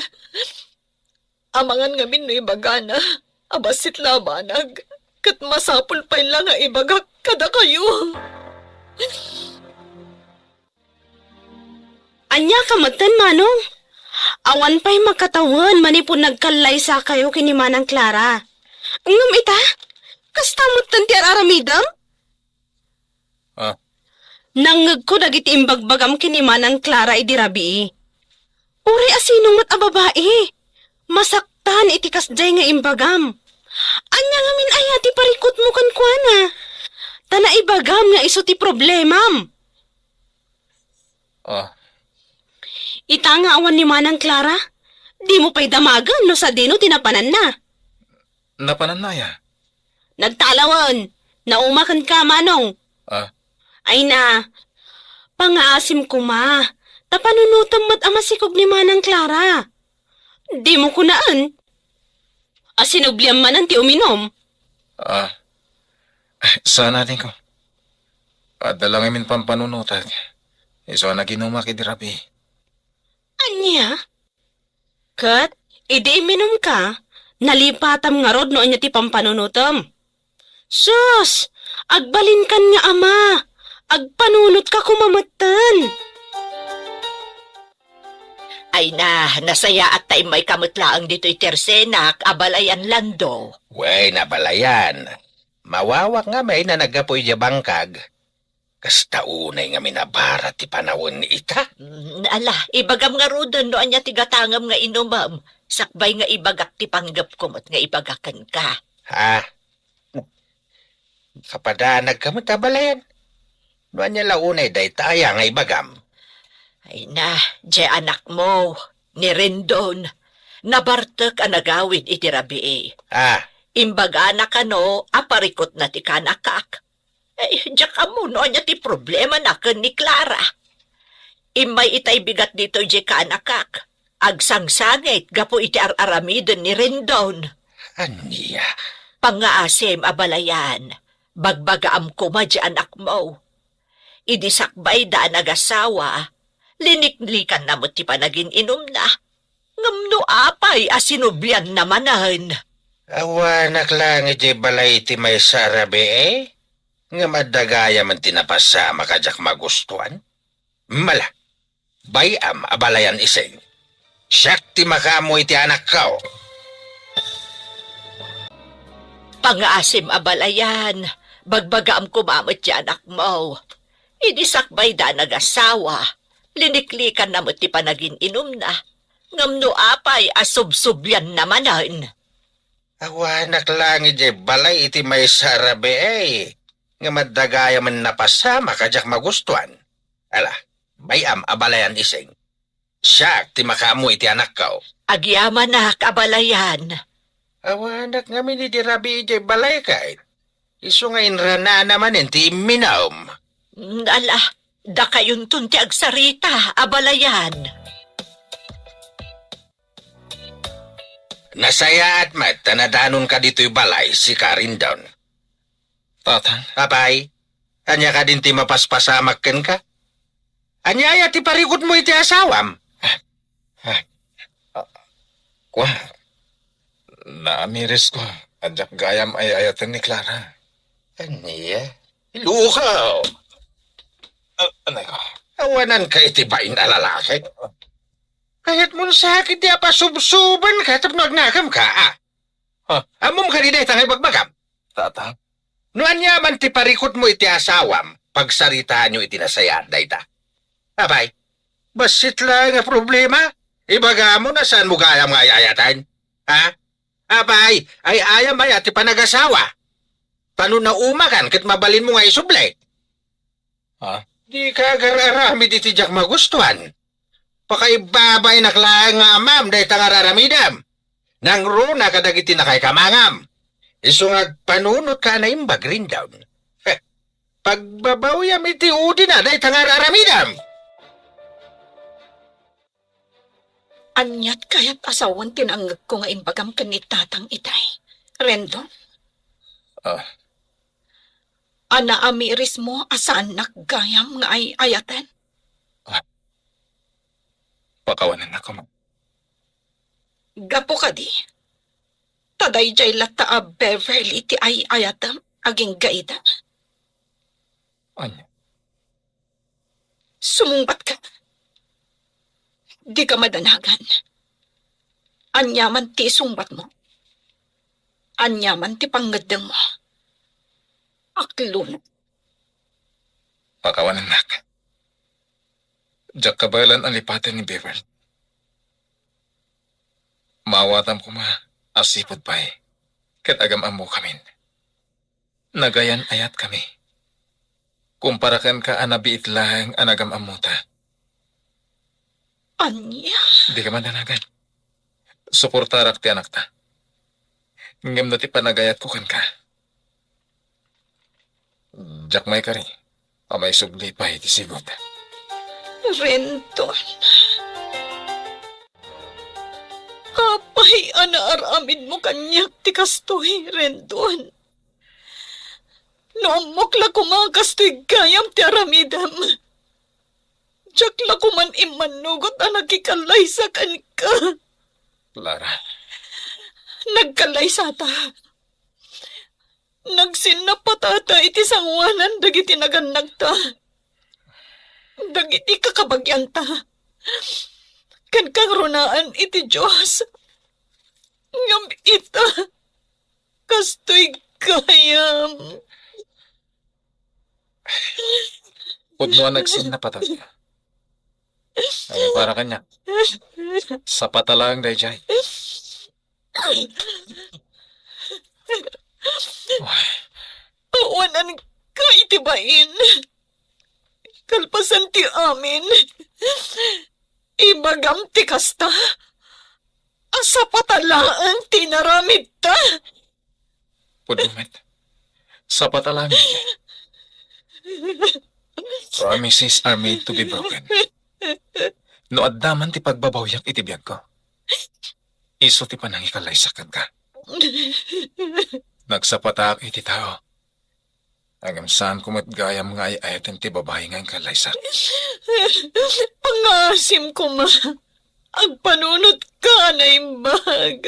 Amangan ngamin no ibagana a bassit la a banag, ket masapul pay la nga ibagak kadakayo. Ania ka metten, Manong? Awan pay makatawen manipud nagkallaysakayo ken ni Manang Clara. Ngem ita, kasta metten ti ar-aramidem? Ah. Nangngegko dagiti imbagbagam ken ni Manang Clara idi rabii. Uray asino met a babai, masaktan iti kasdiay nga imbagam. Ania ngamin aya ti parikutmo kenkuana? Ta naibagam nga isu ti problemam. Ah. Ita nga awan ni Manang Clara, dimo pay damagen no sadino ti napananna. Napananna aya? Nagtalawen. Nauma kenka, Manong. Ah. Ay na, pangaasim koma, ta panunotem met a masikog ni Manang Clara. Dimo kunaen a sinubliam manen ti uminom? Ah, saan, adingko. Adda la ngamin pampanunotak. Isu a naginumak idi rabii. Ania? Ket idi iminumka, nalipatam ngarud no ania ti pampanunotem. Sus! Agbalinkan nga ama! Agpanunotka koma metten! Ay na, nasayaat ta immayka met laeng ditoy tersenak a balayan, Lando. Wen, a balayan. Mawawak ngamin a naggapu idiay bangkag. Kasta unay ngamin a bara ti panawen ita? Mm, ala, ibagam ngaruden no ania ti gatangem nga inumem, sakbay nga ibagak ti panggepko met nga ibaga kenka. Ha? Kapadanagka met a balayan. No ania la unay dayta aya nga ibagam? Ay na, diay anakmo, ni Rendon, nabartek a nagawid iti rabii. Ah. Imbagana kano a parikutna ti kanakak. Eh, diak ammo no ania ti problemana ken ni Clara. Immay itay bigat ditoy diay kaanakak. Agsangsangit gapu iti ar-aramiden ni Rendon. Ania? Pangngaasim a balayan, bagbagaam koma diay anakmo. Idi sakbayda a nagasawa, liniklikanna met ti panagin-inumna. Ngem no apay a sinublianna manen? Awanak laeng idiay balay iti maysa a rabii, ngem adda gayamen ti napasamak a diak magustuan. Mala, bay-am a balayan, Ising. Siak ti makaammo iti anakko. Pangngaasim a balayan, bagbagaam koma met ti anakmo. Idi sakbayda a nagasawa, liniklikanna met ti panagin-inumna. Ngem no apay a subsublianna manen? Awanak laeng idiay balay iti maysa a rabii, ngem adda gayamen napasamak a diak magustuan. Ala, bay-am a balayan, Ising. Siak ti makaammo iti anakko. Agyamanak a balayan. Awanak ngamin idi rabii idiay balay ket. Isu nga inranana manen ti imminum. Mm, ala, dakayonton ti agsarita a balayan. Nasayaat met ta nadanonka ditoy balay, sika, Rendon. Tatang. Apay, ania kadin ti mapaspasamak kenka? Ania aya ti parikutmo iti asawam? Ah, ah, kua, naamirisko a diak gayam ay-ayaten ni Clara. Ania? Ilukaw! Ah, anay ko. Awananka iti bain a lalaki. Kayatmon sakit ti apasubsubanka tapno agnakamka, ah. Ha? Ammom kadi dayta nga ibagbagam? Tatang. No ania man ti parikutmo iti asawam, pagsaritaanyo iti nasayaat dayta. Apay, bassit laeng a problema? Ibagam no saanmo gayam nga ay-ayaten? Ha? Apay, ay-ayam aya ti panagasawa? Ta no naumakan ket mabalinmo nga isubli? Ha? Dika agar-aramid iti diak magustuan. Pakaibabainak laeng nga amam dayta nga ar-aramidem. Nangruna kadagiti nakaikamangam. Isu nga agpanunotka a naimbag, Rendon. Heh, pagbabawyam iti udina dayta nga ar-aramidem. Aniat kayat a sawen ti nangngegko nga imbagam ken ni Tatang itay, Rendon? Ah. A naamirismo a saannak gayam nga ay-ayaten? Ah. Pakawanennak koma. Gapu kadi, ta daydiay latta a Beverly ti ay-ayatem agingga ita. Ania? Sumungbatka. Dika madanagan. Aniaman ti isungbatmo, aniaman ti pangngeddengmo, aklona. Pakawanennak. Diak kabaelan a lipaten ni Beverly. Maawatam koma a sipud pay ket agam-ammokamin. Nagayan-ayatkami. Kumpara kenka a nabiit laeng a nagam-ammota. Ania? Dika madanagan. Suportarak ti anakta. Ngem no ti panagayatko kenka, diak maikari a maisubli pay ti sigud. Rendon. Apay a naaramidmo kaniak ti kastoy, Rendon? No ammok la koma a kastoy gayam ti aramidem, diak la koman immannugot a nakikallaysa kenka. Clara. Nagkallaysata. Nagsinnappatata iti sangoanan dagiti nagannagta, dagiti kakabagianta, ken kangrunaan iti Dios. Ngem ita, kastoy gayam. Pudno a nagsinnappatata. Ay, para kaniak. Sapata laeng daydiay. Awananka iti bain. Kalpasan ti amin, ibagam ti kasta a sapata laeng ti inaramidta. Pudno met. Sapata laeng. Promises are made to be broken. No adda man ti pagbabawiak iti biagko, isu ti panangikallaysak kenka. Nagsapatak iti tao. Ngem saanko met gayam nga ay-ayaten ti babai nga inkallaysak. Pangngaasim koma, agpanunotka a naimbag.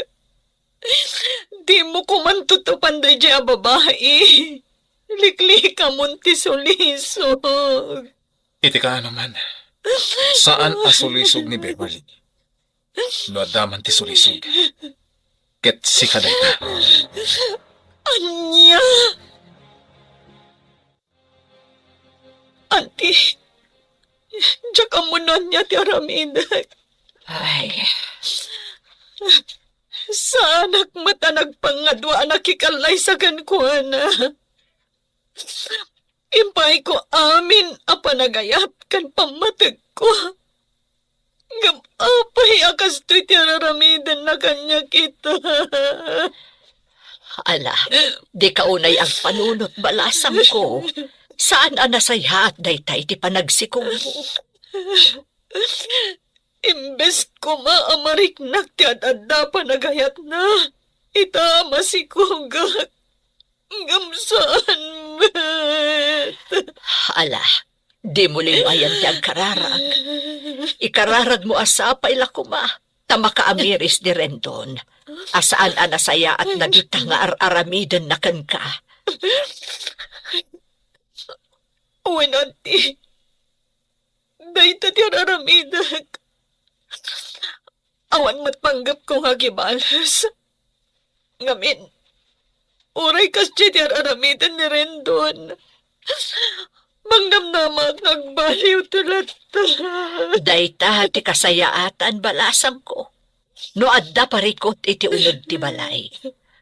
Dimo koman tutupan daydiay a babai. Liklikamon ti sulisog. Iti kaano man, saan a sulisog ni Beverly. No adda man ti sulisog, ket sika dayta. Ania? Anti, diak ammo no ania ti aramidek. Ay. Saanak met a nagpangadua a nakikallaysa kenkuana. Impaayko amin a panagayat ken pammategko. Ngem apay a kastoy ti araramidenna kaniak ita? Ala, dika unay agpanunot, balasangko. Saan a nasayaat dayta iti panagsikogmo. Imbes koma a mariknak ti ad-adda a panagayatna, ita a masikogak. Ngem saan met. Ala, dimo linnuayan ti agkararag. Ikararagmo a sapay la koma, ta makaamiris ni Rendon a saan a nasayaat dagita nga ar-aramidenna kenka. Wen, anti, dayta ti ar-aramidek. Awan met panggepko nga agibales. Ngamin, uray kasdiay ti ar-aramiden ni Rendon, mangnamnamak nga agbaliw ti latta. Dayta ti kasayaatan, balasangko. No adda parikut iti uneg ti balay,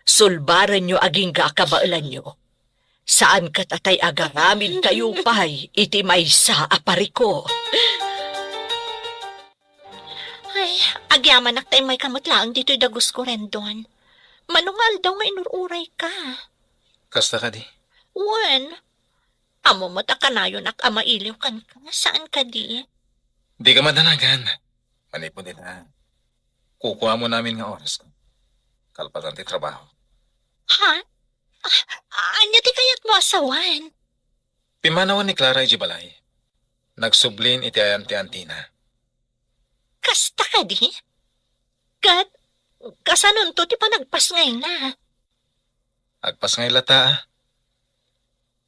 sulbarenyo agingga a kabaelanyo. Saan ket a tay agaramidkayo pay iti maysa a parikut. Ay, agyamanak ta immayka met laeng ditoy dagusko, Rendon. Mano nga aldaw nga inur-urayka? Kasta kadi? Wen, ammo met a kanayonak a mailiw kenka, saan kadi? Dika madanagan. Manipud ita, Kukuamon amin nga oras ko. Kalpasan ti trabaho. Ha? Ah, ania ti kayatmo a sawen? Pimmanawen ni Clara idiay balay. Nagsublin iti ayan ti antina. Kasta kadi? Ket kasanonto ti panagpasngayna? Agpasngay latta, a.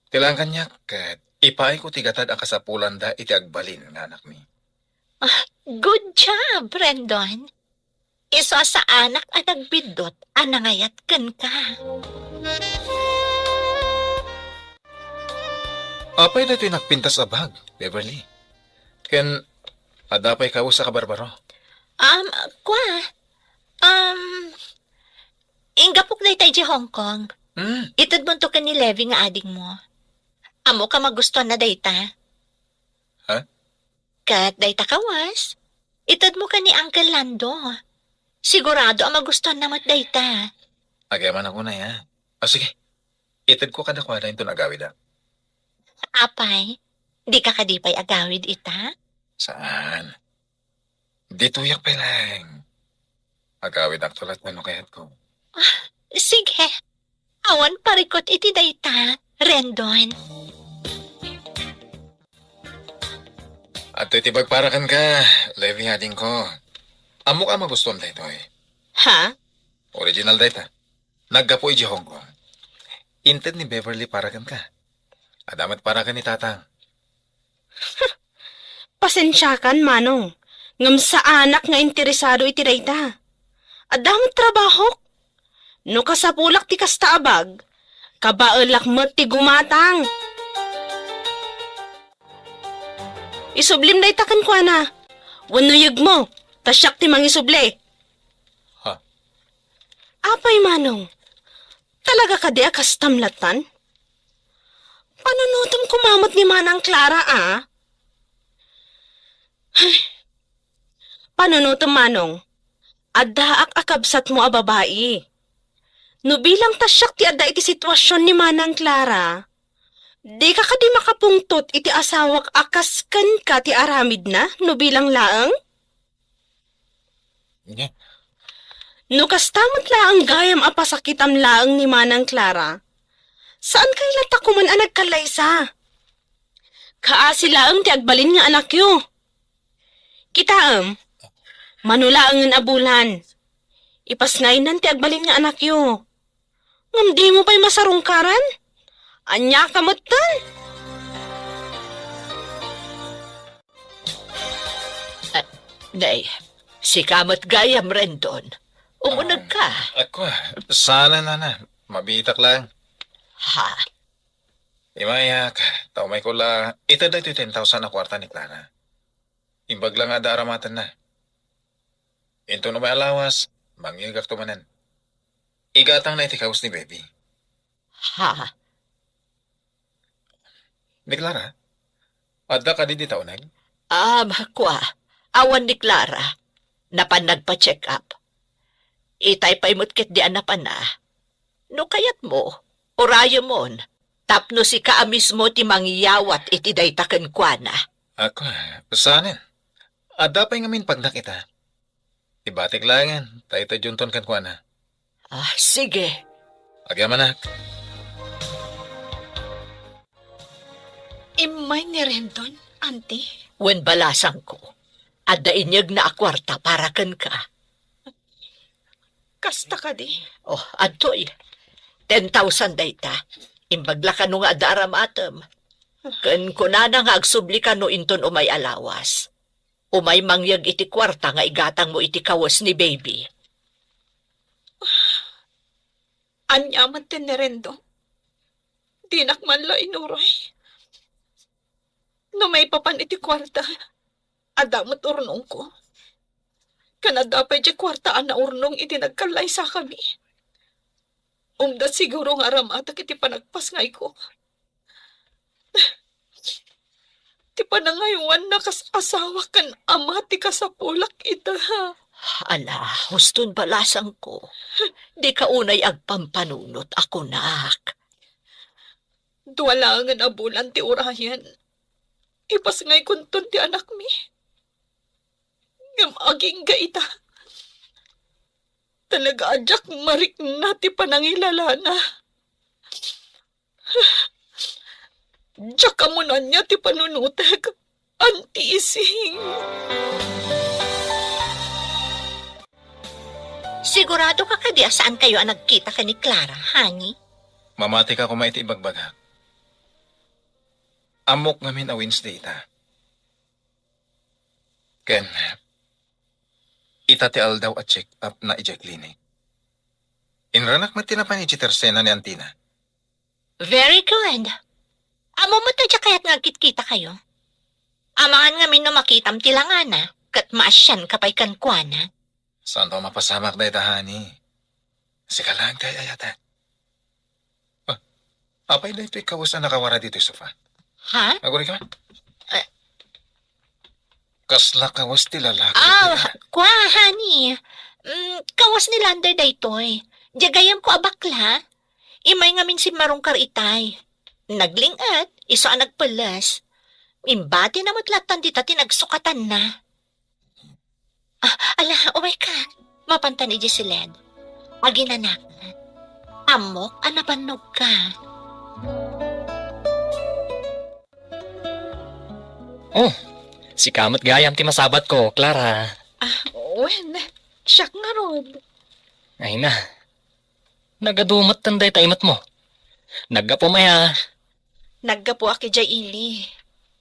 Ti laeng kaniak ket ipaayko ti gatad a kasapulanda iti agbalin nga anakmi. Ah, good job, Rendon. Isu a saanak a nagbiddut a nangayat kenka. Apay daytoy nagpintas a bag, Beverly? Ken adda pay kawes a kabarbaro? Um, kua, um, inggapok dayta idiay Hong Kong. Hmm. Itedmonto ken ni Levi nga adingmo. Ammok a magustuanna dayta. Ha? Ket dayta kawes, itedmo ken ni Uncle Lando. Sigurado a magustuanna met dayta. Agyamanak unay, a. Ah, sige. Itedko kadakuada inton agawidak. Apay, dika kadi pay agawid ita? Saan? Ditoyak pay laeng. Agawidakto latta no kayatko. Ah, sige. Awan parikut iti dayta, Rendon. Adtoy ti bagpara kenka, Levi, adingko. Ammok a magustuam daytoy. Ha? Original dayta. Naggapu idiay Hong Kong. Inted ni Beverly para kenka. Adda met para ken ni Tatang. Pasensiakan, Manong, ngem saanak nga interesado iti dayta. Adda met trabahok. No kasapulak ti kasta a bag, kabaelak met ti gumatang. Isublim dayta kenkuana. Wenno yegmo, ta siak ti mangisubli. Ha? Apay, Manong? Talaga kadi a kastam lattan? Panunotem koma met ni Manang Clara, a? Ay, panunotem, Manong. Addaak a kabsatmo a babai. No bilang ta siak ti adda iti situasion ni Manang Clara, dika kadi makapungtot iti asawak a kas kenka ti aramidna no bilang laeng? Nya? No kasta met laeng gayam a pasakitam laeng ni Manang Clara, saan kay latta koman a nagkallaysa? Kaasi laeng ti agbalin nga anakyo. Kitaem, mano laengen a bulan, ipasngaynan ti agbalin nga anakyo. Ngem dimo pay masarungkaran? Ania ka metten? Ah, nay, sika met gayam, Rendon. Umuneg ka. Ah, ako, saan, nana? Mabiitak lang. Ha? Imayak, ta umayko la, ited daytoy ten thousand a kuarta ni Clara. Imbag la nga adda aramatenna. Inton umay a lawas, mangyegakto manen. Igatangna iti kawes ni Baby. Ha? Ni Clara, adda kadi dita uneg? Ah, kua, awan ni Clara. Napan nagpa-check up. Itay pay met ketdi a napan a. No kayatmo, urayemon, tapno sika a mismo ti mangyawat iti dayta kenkuana. Ako, saanen? Adda pay ngamin pagnak ita. Ibatik laengen, ta itedyo inton kenkuana. Ah, sige. Agyamanak. Immay ni Rendon, Auntie? Wen, balasangko, adda inyegna a kuarta para kenka. Kasta kadi? Oh, adtoy. Ten thousand dayta. Imbag la kano nga adda aramatem. Ken kunana nga agsubli kano inton umay a lawas. Umay mangyeg iti kuarta nga igatangmo iti kawes ni Baby. Ania met ti ni Rendon? Dinak man la inuray. No maipapan iti kuarta, adda met urnongko. Ken adda pay diay kuarta a naurnong idi nagkallaysakami. Umda siguro nga aramatek iti panagpasngayko. Ti panangaywanna kas asawa ken ama ti kasapulak ita. Ala, huston balasangko. Dika unay agpampanunot a kunak. Dua laengen a bulan ti urayen. Ipasngaykonton ti anakmi. Ngem agingga ita. Talaga a diak marikna ti panangilalana. Diak ammo no ania ti panunotek, Auntie Ising. Sigurado ka kadi a saan kayo a nagkita ken ni Clara, honey? Mamati ka koma iti ibagbagak. Ammok ngamin a Wednesday ita. Ken, ita ti aldaw a check-up na idiay clinic. Inranak met ti napan idiay tersena ni Antina. Very good. Ammom met a diak kayat nga agkitkita kayo. Amangan ngamin no makitam ti langana, ket maasianka pay kenkuana. Saanto a mapasamak dayta, honey. Sika laeng ti ay-ayatek. Ah, apay daytoy kawes a nakawara ditoy sofa? Ha? Agurayka? Eh. Kasla kawes ti lalaki Ah, ditoy, ah. Kua, honey. Mm, kawes ni Lander daytoy. Diay gayyemko a bakla. Immay ngamin simmarungkar itay. Nagling-et, isu a nagpelles. Imbatina met lattan dita ti nagsukatanna. Ah, ala, umayka. Mapantan idiay siled. Aginanakan. Ammok a napannogka. Oh, sika met gayam ti masabatko, Clara. Ah, wen, siak ngarud. Ay na. Nagadu metten dayta imetmo. Naggapuem aya? Naggapuak idiay ili.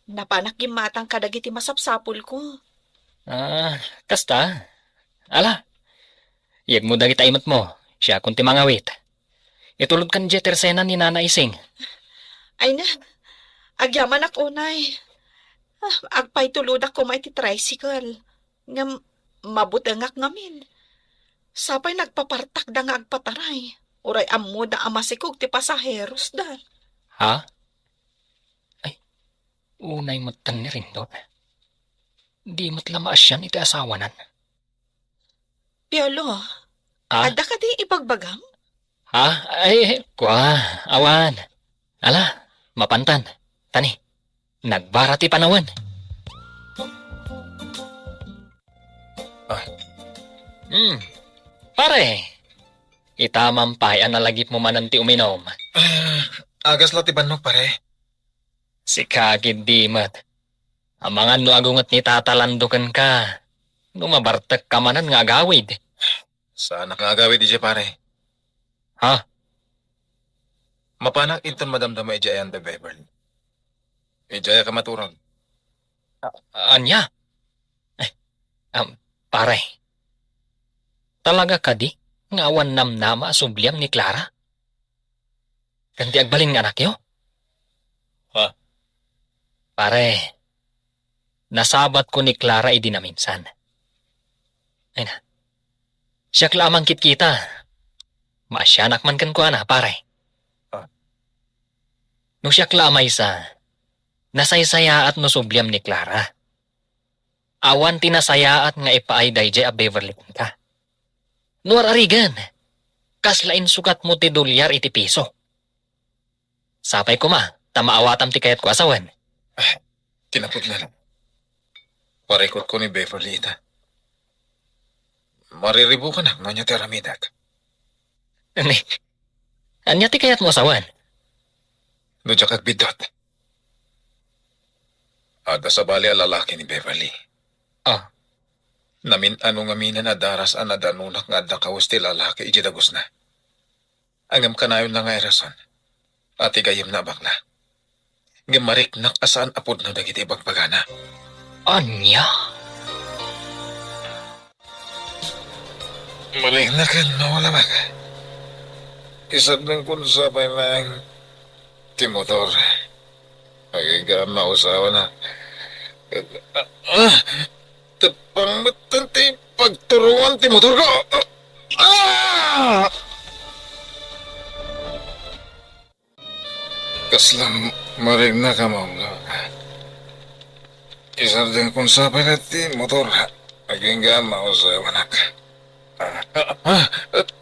Napanak gimmatang kadagiti masapsapulko. Ah, kasta? Ala, yegmo dagita imetmo. Siakon ti mangawit. Itulodkan idiay tersena ni Nana Ising. Ay na, agyamanak unay. Ah, agpaitulodak koma iti tricycle. Ngem mabutengak ngamin. Sapay nagpapartakda nga agpataray. Uray ammoda a masikog ti pasaherosda. Ha? Ay, unay metten ni Rendon. Di met la maasian iti asawanan. Piolo, Ah? Adda kadi ibagbagam? Ha? Ay, kua, awan. Ala, mapantan. Tani, nagbara ti panawen. Ah. Hmm. Pare, ita man pay a nalagipmo manen ti uminom. Ah, agas la ti bannok, pare. Sika ketdi met. Amangan no agunget ni Tata Lando kenka. No mabartekka manen nga agawid. Saanak nga agawid idiay, pare. Ha? Mapanak inton madamdama idiay ayan da Beverly. Idiay a kamaturag. A-, ania? Eh, um, pare. Talaga kadi nga awan namnama a subliam ni Clara? Ken ti agbalin nga anakyo? Ha? Pare, nasabatko ni Clara idi naminsan. Ay na. Siak la a mangkitkita. Maasianak man kenkuana, pare. Ah. No siak la a maysa, nasaysayaat no subliam ni Clara. Awan ti nasayaat nga ipaay daydiay a Beverly kenka. No ar-arigen, kasla insukatmo ti dolyar iti piso. Sapay koma ta maawatam ti kayatko a sawen. Ah, kinapudno. Parikutko ni Beverly ita. Mariribukanak no ania ti aramidek. Ni, ania ti kayatmo a sawen? No diak agbiddut. Adda sabali a lalaki ni Beverly. Ah. Namin-ano ngaminen a daras a nadanonak nga adda kawes ti lalaki idiay dagusna. Ngem kanayonna nga irason a ti gayyemna a bakla. Ngem mariknak a saan a pudno dagiti ibagbagana. Ania? Mariknak ken maulawak. Isardengkon sa pay laeng ti motor. Agingga a mausawan a. Ah! Teppang metten ti pagturongan ti motorko. Ah! Kasla mariknak a maulawak. Isardengkon sa pay laeng ti motor. Agingga a mausawanak. Ah, ah, ah,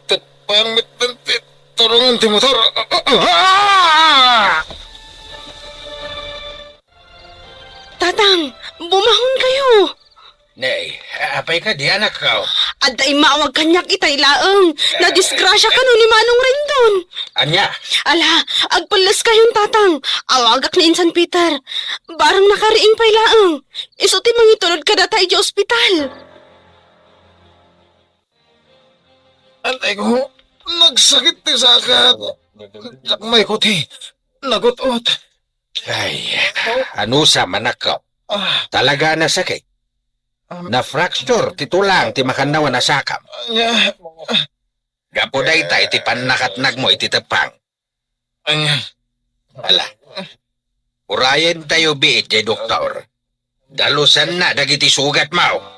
teppang metten ti turongan ti motor. Ah, ah, ah! Tatang, bumahon kayo! Nay, apay kadi, anakko? Adda immawag kaniak itay laeng. Nadisgrasya kano ni Manong Rendon. Ania? Ala, agpelleskayon, Tatang. Awagak ni Insan Peter. Barang nakariing pay laeng. Isu ti mangitulod kadata idiay ospital. Antay ko, nagsakit ti saka. Diak maikot ti nagut-ot. Ay, anusa, manakko? Ah. Talaga a nasakit. Um, Na-fracture ti tulang ti makannawan a sakam. Ania? Gapu dayta iti pannakatnagmo iti teppang. Ania? Ala. Urayentayo biit ti doktor. Dalusanna dagiti sugatmo.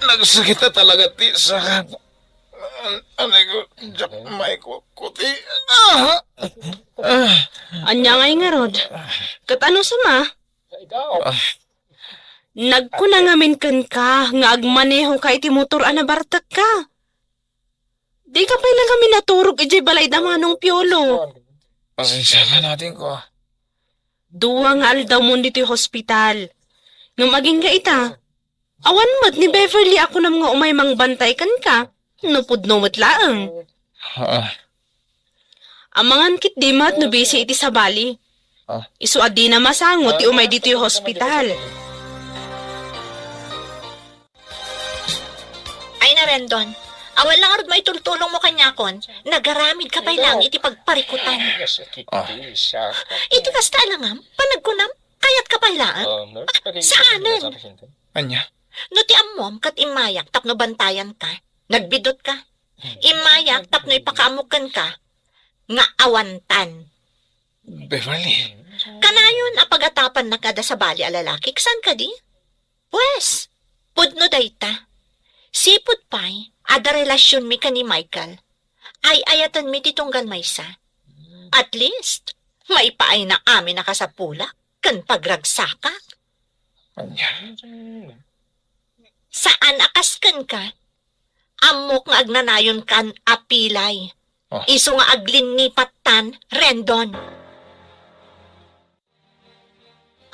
Nagsakit a talaga ti saka. An-, anay ko, diak maikot ti. Ah! Ah! Ania ngay ngarud? Ket ano sama? Ah. Nagkuna ngamin kenka nga agmanehoka iti motor a nabartekka. Dika pay la ngamin naturog idiay balay da Manong Piolo. Pasensya ka natin ko. Dua nga aldawmon ditoy hospital. Ngem agingga ita, awan met ni Beverly a kunam nga umay mangbantay kenka, no pudno met laeng. Ah. Amangan ketdi met no busy iti sabali. Ah. Isu a dina masango ti umay ditoy hospital. Ay na, Rendon, awan la ngarud maitultulongmo kaniakon, nagaramidka pay laeng iti pagparikutan. Ah. Iti kasta, alangam, panagkunam, kayatka pay laeng? Ah, saanen. Ania? No ti ammom ket immayak tapno bantayanka, nagbidutka. Immayak tapno ipakaammo kenka nga awantan. Beverly. Kanayon a pagatapannaka da sabali a lalaki, saan kadi? Pues, pudno dayta. Sipud pay, adda relasionmi ken ni Michael. Ay-ayatenmi ti tunggal maysa. At least, maipaayna amin a kasapulak ken pagragsakak. Ania? Saan a kas kenka. Ammok nga agnanayonkan a pilay. Ah. Isu nga aglinnipattan, Rendon.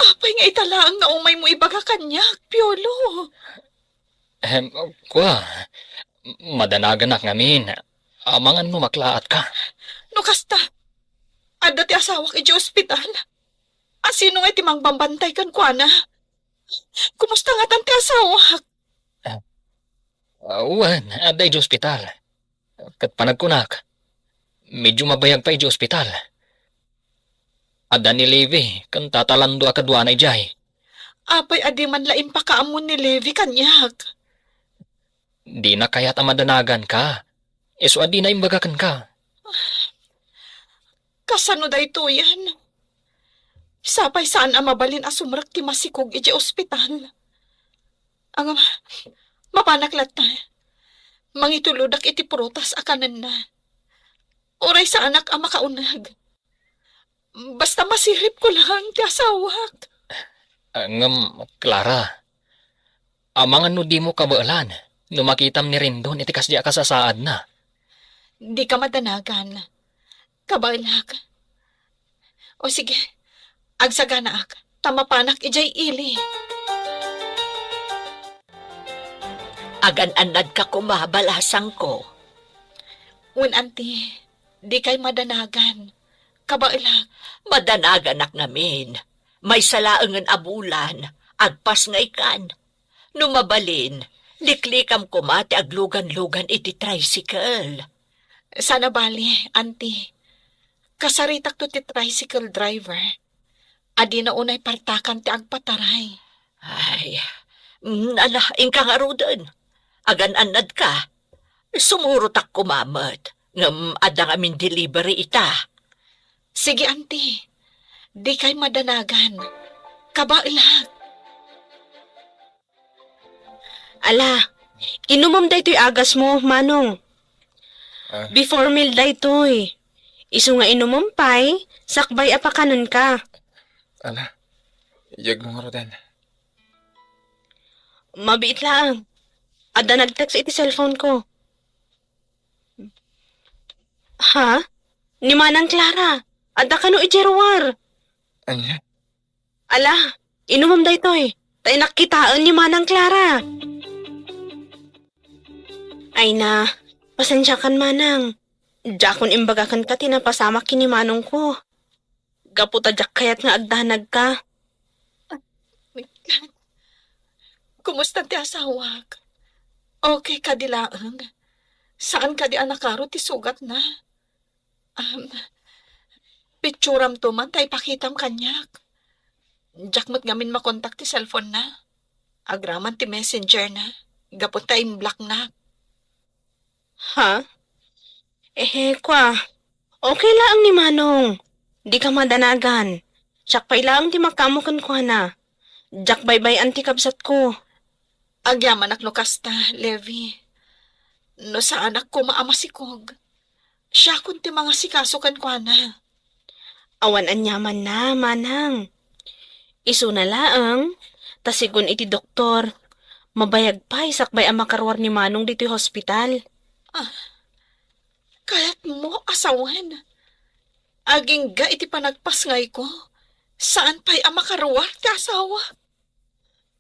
Apay nga ita laeng nga umaymo ibaga kaniak, Piolo? Em, kua, madanaganak ngamin. Amangan no maklaatka. No kasta, adda ti asawak idiay ospital. A, sino nga iti mangbambantay kenkuana? Kumusta ngatan ti asawak? Ah, wen, adda idiay ospital. Ket panagkunak, medyo mabayag pay idiay ospital. Adda ni Levi ken Tata Lando a kaduana idiay. Apay a di man la impakaammo ni Levi kaniak? Dina kayat a madanaganka. Isu a dina imbaga kenka. Kasano daytoyen? Sapay saan a mabalin a sumrek ti masikog idiay ospital. Ngem, mapanak latta. Mangitulodak iti prutas a kanenna. Uray saanak a makauneg. Basta masiripko laeng ti asawak. Ah, ngem, Clara, amangan no dimo kabaelan no makitam ni Rendon iti kasdi a kasasaadna. Dika madanagan. Kabaelak. O sige, agsaganaak, ta mapanak idiay ili. Agan-annadka koma, balasangko. Wen, Auntie, dikay madanagan. Kabaelak. Madanaganak ngamin. Maysa laengen a bulan, agpasngaykan. No mabalin, liklikam koma ti aglugan-lugan iti tricycle. Saan a bali, Auntie. Kasaritakto ti tricycle driver. A dina unay partakan ti agpataray. Ay, mm, ala, inka ngaruden. Agan-annadka. Sumurotak koma met, ngem adda ngamin delivery ita. Sige, Auntie. Dikay madanagan. Kabaelak. Ala, inumem daytoy agasmo, Manong. Ah. Before meal daytoy. Isu nga inumem pay, sakbay a pakanenka. Ala, iyagmo ngaruden. Mabiit laeng. Adda nag-text iti cellphone ko. Ha? Ni Manang Clara. Adda kano idiay ruar? Ania? Ala, inumem daytoy. ta innak kitaen ni Manang Clara. Ay na, pasensiakan, Manang. Diakon imbaga kenka ti napasamak ken ni manongko. Gapu ta diak kayat nga agdanagka. Kumusta ti asawak? Okay kadi laeng? Saan kadi a nakaro ti sugatna? Um, picturamto man ta ipakitam kaniak. Diak met ngamin makontak ti cellphone-na. Agraman ti messenger-na, gapu ta in-block-nak. Ha? Ehe, kwa. Okay laeng ni Manong. Dika madanagan. Siak pay laeng ti makaammo kenkuana. Diak baybay-an ti kabsatko. Agyamanak no kasta, Levi. No saanak koma a masikog, siakon ti mangasikaso kenkuana. Awan aniamanna, Manang. Isuna laeng, ta sigun iti doktor, mabayag pay sakbay a makaruar ni Manong ditoy hospital. Ah, kayatmo a sawen? Agingga iti panagpasngayko, saan pay a makaruar ti asawa?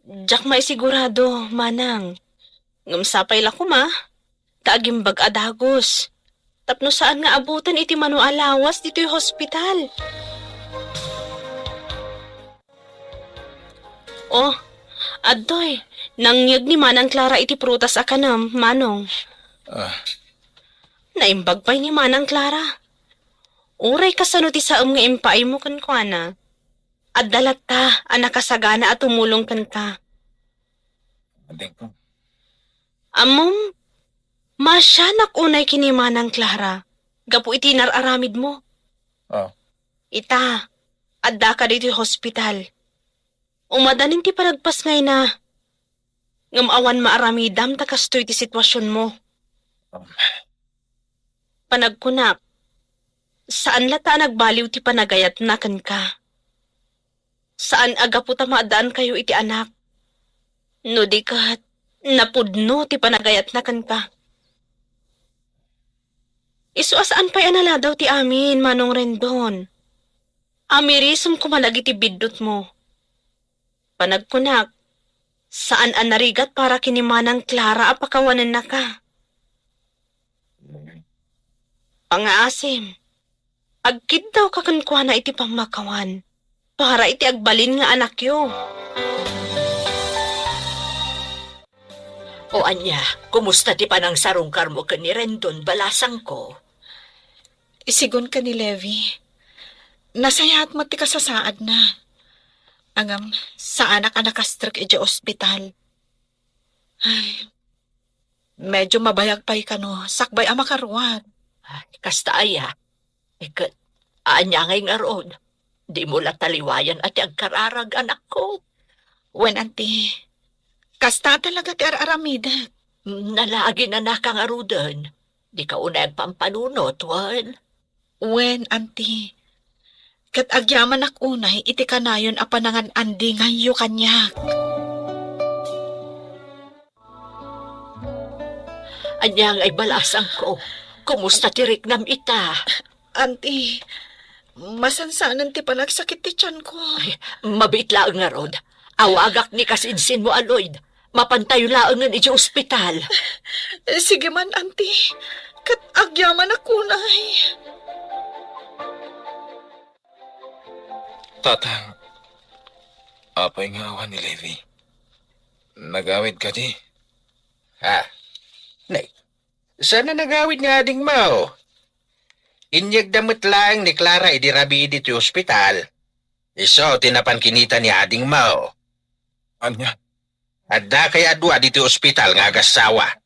Diak maisigurado, Manang. Ngem sapay la koma, ta agimbag a dagus. Tapno saan nga abuten iti mano a lawas ditoy hospital. Oh, adtoy, nangyeg ni Manang Clara iti prutas a kanem, Manong. Ah. Naimbag pay ni Manang Clara. Uray kasano ti saem nga impaaymo kenkuana, adda latta a nakasagana a tumulong kenka. Adingko. Ammom, maasianak unay ken ni Manang Clara, gapu iti inar-aramidmo. Oh. Ita, addaka ditoy hospital. Umadanin ti panagpasngayna, ngem awan maaramidam ta kastoy ti situasionmo. Um. Panagkunak, saan latta a nagbaliw ti panagayatna kenka. Saan a gapu ta maaddaankayo iti anak. No di ket, napudno ti panagayatna kenka. Isu a saan pay a naladaw ti amin, Manong Rendon. Amirisem koma dagiti biddutmo. Panagkunak, saan a narigat para ken ni Manang Clara a pakawanennaka. Pangaasim, agkiddawka kenkuana iti pammakawan para iti agbalin nga anakyo. O ania, kumusta ti panangsarungkarmo ken ni Rendon, balasangko? Isigun ken ni Levi, nasayaat met ti kasasaadna. Ngem, saanak a nakastrek idiay ospital. Ay, medyo mabayag pay kano, sakbay a makaruar. Ay, kasta aya. Iket, ania ngay ngarud? Dimo la taliwayan a ti agkararag, anakko. Wen, anti. Kasta talaga ti ar-aramidek. Nalaginan a kangaruden. Dika unay agpampanunot, wen? Wen, anti. Ket agyamanak unay iti kanayon a panangan-andinganyo kaniak. Ania ngay balasangko? Kumusta ti riknam ita? Anti, masansanen ti panagsakit ti tianko. Ay, mabiit laeng ngarud. Awagak ni kasinsinmo a Lloyd. Mapantayo laengen idiay ospital. Sige man, anti. Ket agyamanak unay. Tatang, apay nga awan ni Levi? Nagawid kadi? Ha? Nay, saan a nagawid nga adingmo? Inyegda met laeng ni Clara idi rabii ditoy ospital. Isu ti napan kinita ni adingmo. Ania? Addakay a dua ditoy ospital nga agassawa.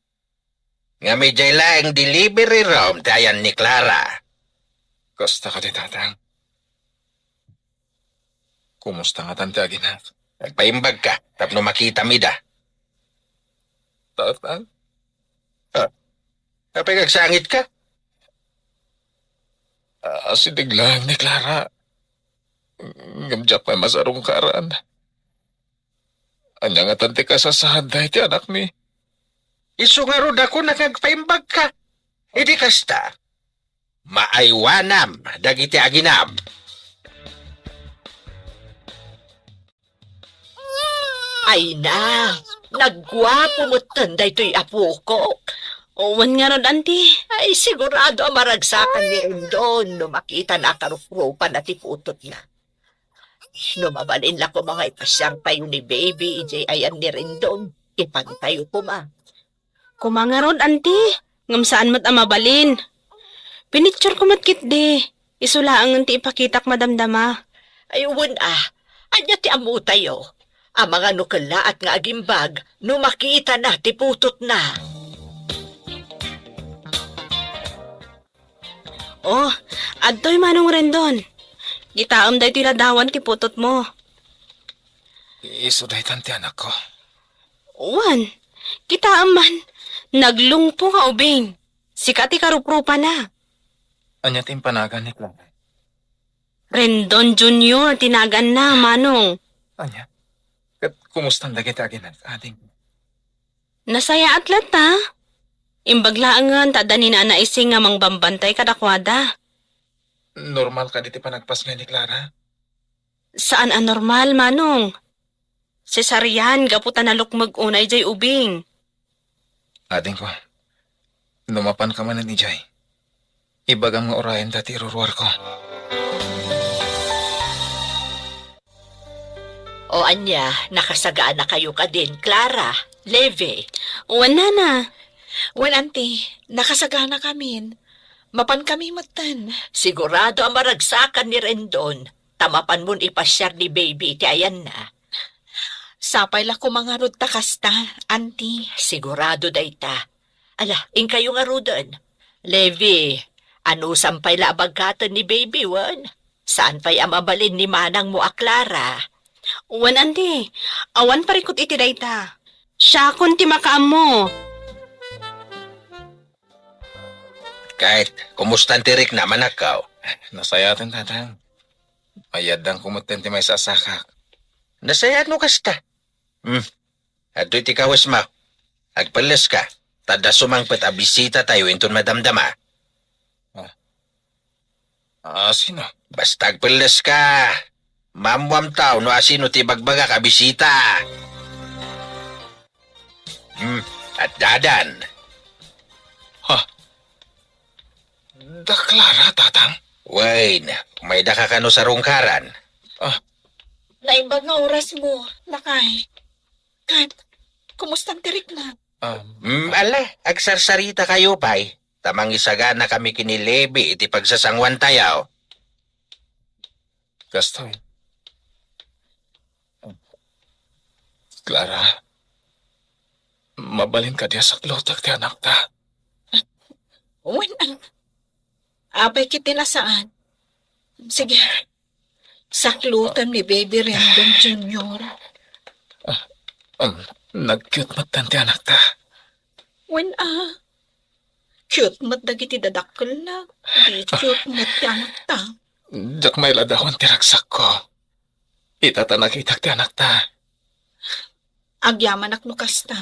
Ngem idiay laeng delivery room ti ayan ni Clara. Kasta kadi, Tatang? Kumusta ngatan ti aginak? Agpaimbagka tapno makitam ida. Tatang? Ah, apay nga agsangitka? Asideg laeng ni Clara. Ngem diak pay masarungkaran. Ania ngatan ti kasasaadda iti anakmi? Isu ngarud a kunak nga agpaimbagka. Idi kasta, maaywanam dagiti aginam. Ay na, nagguapo metten daytoy apokok. Wen ngarud, Auntie. Ay, sigurado a maragsakan ni Rendon no makitana a karupropana ti putotna. No mabalin la koma nga ipasiartayo ni Baby idiay ayan ni Rendon, ipantayo koma. Koma ngarud, Auntie, ngem saan met a mabalin. Pinitsur ko met ketdi. Isu laengen ti ipakitak madamdama. Ay, wen a. Ania ti ammotayo? Amangan no kellaat nga agimbag no makitana ti putotna. Oh, adtoy Manong Rendon. Kitaem daytoy ladawan ti putotmo. Isu daytan ti anakko. Wen, kitaem man, naglungpo nga ubing. Sika ti karupropana. Ania ti impanagan ni Clara? Rendon Junior ti naganna, Manong. Ania? Ket kumustan dagiti aginak, ading? Nasayaat latta. Imbag laengen ta adda ni Nana Ising nga mangbambantay kadakuada. Normal kadi ti panagpasngay ni Clara? Saan a normal, Manong. Cesarean gapu ta nalukmeg unay jay ubing. Adingko, no mapanka manen idiay, ibagam nga urayenda ti iruruarko. O ania, nakasagaanakayo kadin, Clara, Levi? Wen, Nana. Wen, Auntie, nakasaganakamin. Mapankami metten. Sigurado a maragsakan ni Rendon, ta mapanmon ipasiar ni Baby iti ayanna. Sapay la koma ngarud ta kasta, Auntie. Sigurado dayta. Ala, inkayo ngaruden. Levi, anusam pay la a bagkaten ni Baby, wen? Saan pay a mabalin ni manangmo a Clara? Wen, Auntie, awan parikut iti dayta. Siakon ti makaammo. Ket, kumustan ti riknam, anakko? Nasayaaten, Tatang. Mayaddanko metten ti maysa a sakak. Nasayaat no kasta. Hmm. Adtoy ti kawesmo. Agpelleska, ta adda sumangpet a bisitatayo inton madamdama. Ah. Ah, sino? Basta agpelleska. Maammoamtayo no asino ti ibagbagak a bisita. Hmm, addadan. Ha? Da Clara, Tatang? Wen, umaydaka kano sarungkaran. Ah. Naimbag nga orasmo, lakay. Ket, kumustan ti riknam? Um, Mm, ala, agsarsarita kayo pay, ta mangisaganakami ken ni Levi iti pagsasanguantayo. Kastoy. Clara, mabalin kadi a saklutek ti anakta? Wen, ah. Apay ket ti nasaan. Sige. Saklutem ni Baby Rendon Junior. Ah, um, nag-cute met ti anakta. Wen, ah. Cute met dagiti dadakkelna. Di cute met ti anakta. Diak mailadawan ti ragsakko. Ita ta nakitak ti anakta. Agyamanak no kasta.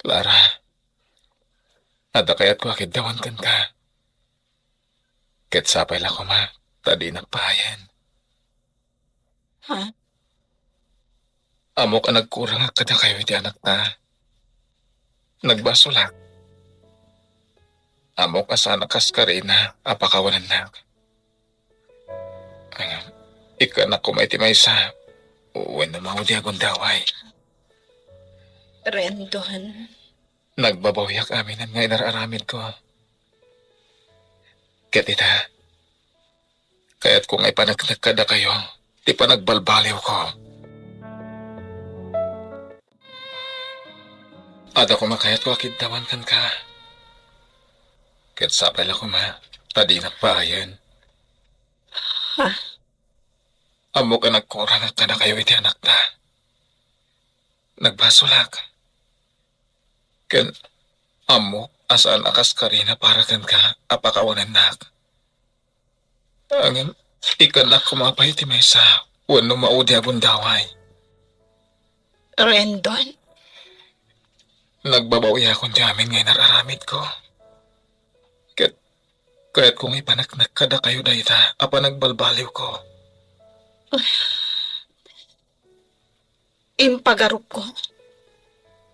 Clara, adda kayatko a kiddawan kenka. Ket sapay la koma, ta dinak paayen. Ha? Ammok a nagkurangak kadakayo iti anakta. Nagbasolak. Ammok a saan a kaskarina a pakawanennak. Ikkannak koma iti maysa, wenno maudi a gundaway. Rendon. Nagbabawiak aminen nga inar-aramidko. Ket ita, kayatko nga ipaneknek kadakayo ti panagbalbaliwko. Adda koma kayatko a kiddawan kenka. Ket sapay la koma, ta dinak paayen. Ha? Ammok a nagkurangak kadakayo iti anakta. Nagbasolak. Ken ammok a saan a kaskarina para kenka a pakawanennak. Ngem, ikkannak koma pay ti maysa wenno maudi a gundaway. Rendon? Nagbabawiakon ti amin nga inar-aramidko. Ket kayatko nga ipaneknek kadakayo dayta a panagbalbaliwko. Impagarupko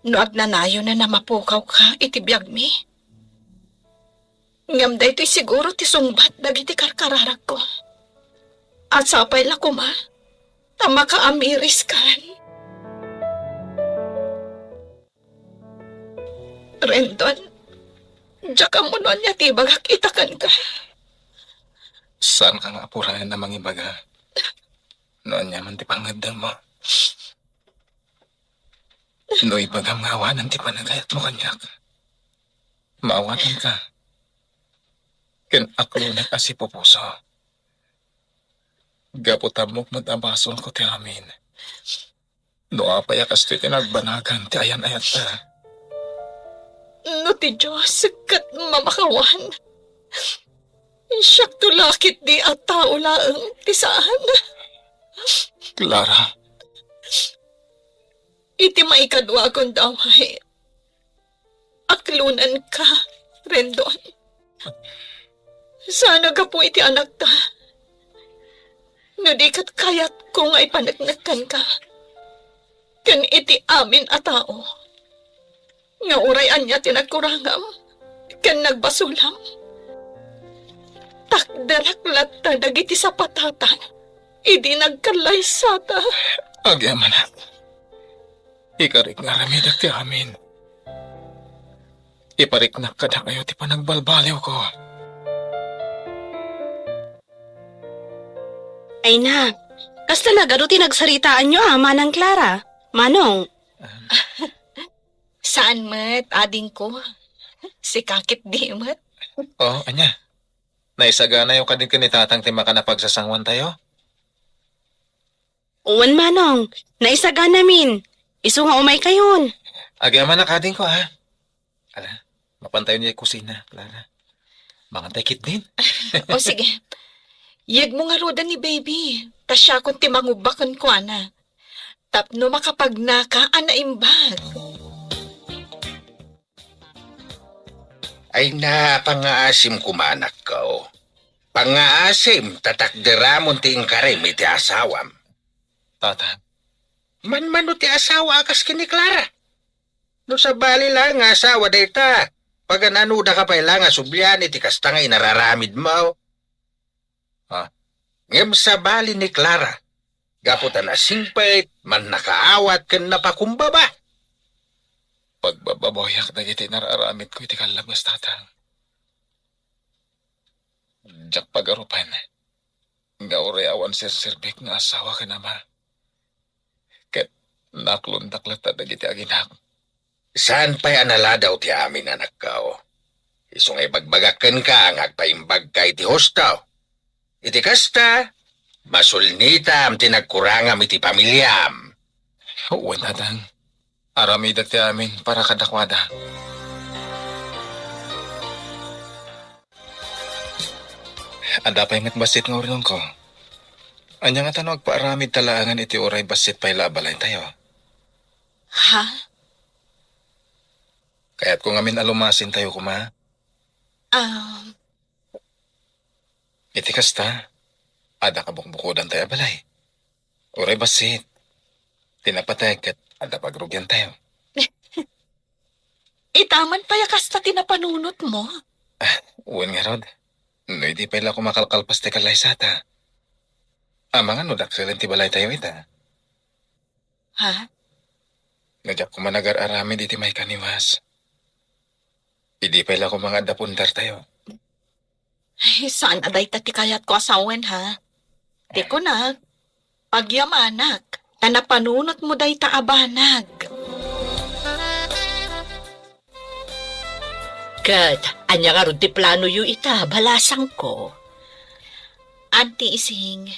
no agnanayon a mapukawka iti biagmi. Ngem daytoy siguro ti sungbat dagiti karkararagko. A sapay la koma ta makaamiriskan. Rendon, diak ammo no ania ti ibagak ita kenka. Saanka nga apurayen a mangibaga no ania man ti pangngeddengmo. No ibagam nga awanen ti panagayatmo kaniak, maawatanka. Ken aklonek a sipupuso. Gapu ta ammok met a basolko ti amin. No apay a kastoy ti nagbanagan ti ayan-ayatta. No ti Dios ket mamakawan, siakto la ketdi a tao laeng ti saan. Clara. Iti maikadua a gundaway, aklonenka, Rendon. Saan a gapu iti anakta, no di ket kayatko nga ipaneknek kenka ken iti amin a tao nga uray ania ti nagkurangam ken nagbasolam, takderak latta dagiti sapatata idi nagkallaysata. Agyamanak. Ikarik nga aramidek ti amin. Ipariknak kadakayo ti panagbalbaliwko. Ay na, kasta nagadu ti nagsaritaanyo a, Manang Clara? Manong? Saan met, adingko. Sika ketdi met. Oh, ania? Naisaganayo kadi ken ni Tatang ti makan a pagsasanguantayo? Wen, Manong. Naisaganamin. Isu nga umaykayon. Agyamanak, adingko, ha? Ala, mapantayon idiay kusina, Clara. Mangantay ketdin. O, sige. Yegmo ngaruden ni baby. Ta siakon ti mangubba kenkuana. Tapno makapagnaka a naimbag. Ay na, pangngaasim koma, anakko. Pangngaasim, ta takderamon ti inkarim iti asawam. Tata. Manmano ti asawa a kas ken ni Clara? No sabali la nga asawa dayta, pagan-anodaka pay la nga sublian iti kasta nga inararamidmo. Ha? Ngem sabali ni Clara, gapu ta nasingpet, mannakaawat ken napakumbaba. Pagbababawiak dagiti nar-aramidko iti kallabas, Tatang. Diak pagarupen nga uray awan serserbik nga asawa ken ama. Ket naklondak latta dagiti aginak. Saan pay a naladaw ti amin, anakko. Isu nga ibagbagak kenka nga agpaimbagka iti husto. Iti kasta, masulnitam ti nagkurangam iti pamiliam. Wen, Tatang. Aramidek ti amin para kadakuada. Adda pay met bassit nga urnongko. Ania ngata no agpaaramidta laengen iti uray bassit pay la a balaytayo? Ha? Kayatko ngamin a lumasintayo koma. Um, Iti kasta, adda kabukbukodantayo a balay. Uray bassit, ti napateg ket adda pagrugiantayo. Ita man pay a kasta ti napanunotmo? Ah, wen ngarud. No idi pay la koma kalkalpas ti kallaysata. Amangan no dakkelen ti balaytayo ita. Ha? No diak koma nagar-aramid iti maikaniwas. Idi pay la koma nga adda pundartayo. Ay, saan a dayta ti kayatko a sawen, ha? Ti kunak, agyamanak, ta napanunotmo dayta a banag. Ket ania ngarud ti planoyo ita, balasangko? Anti Ising,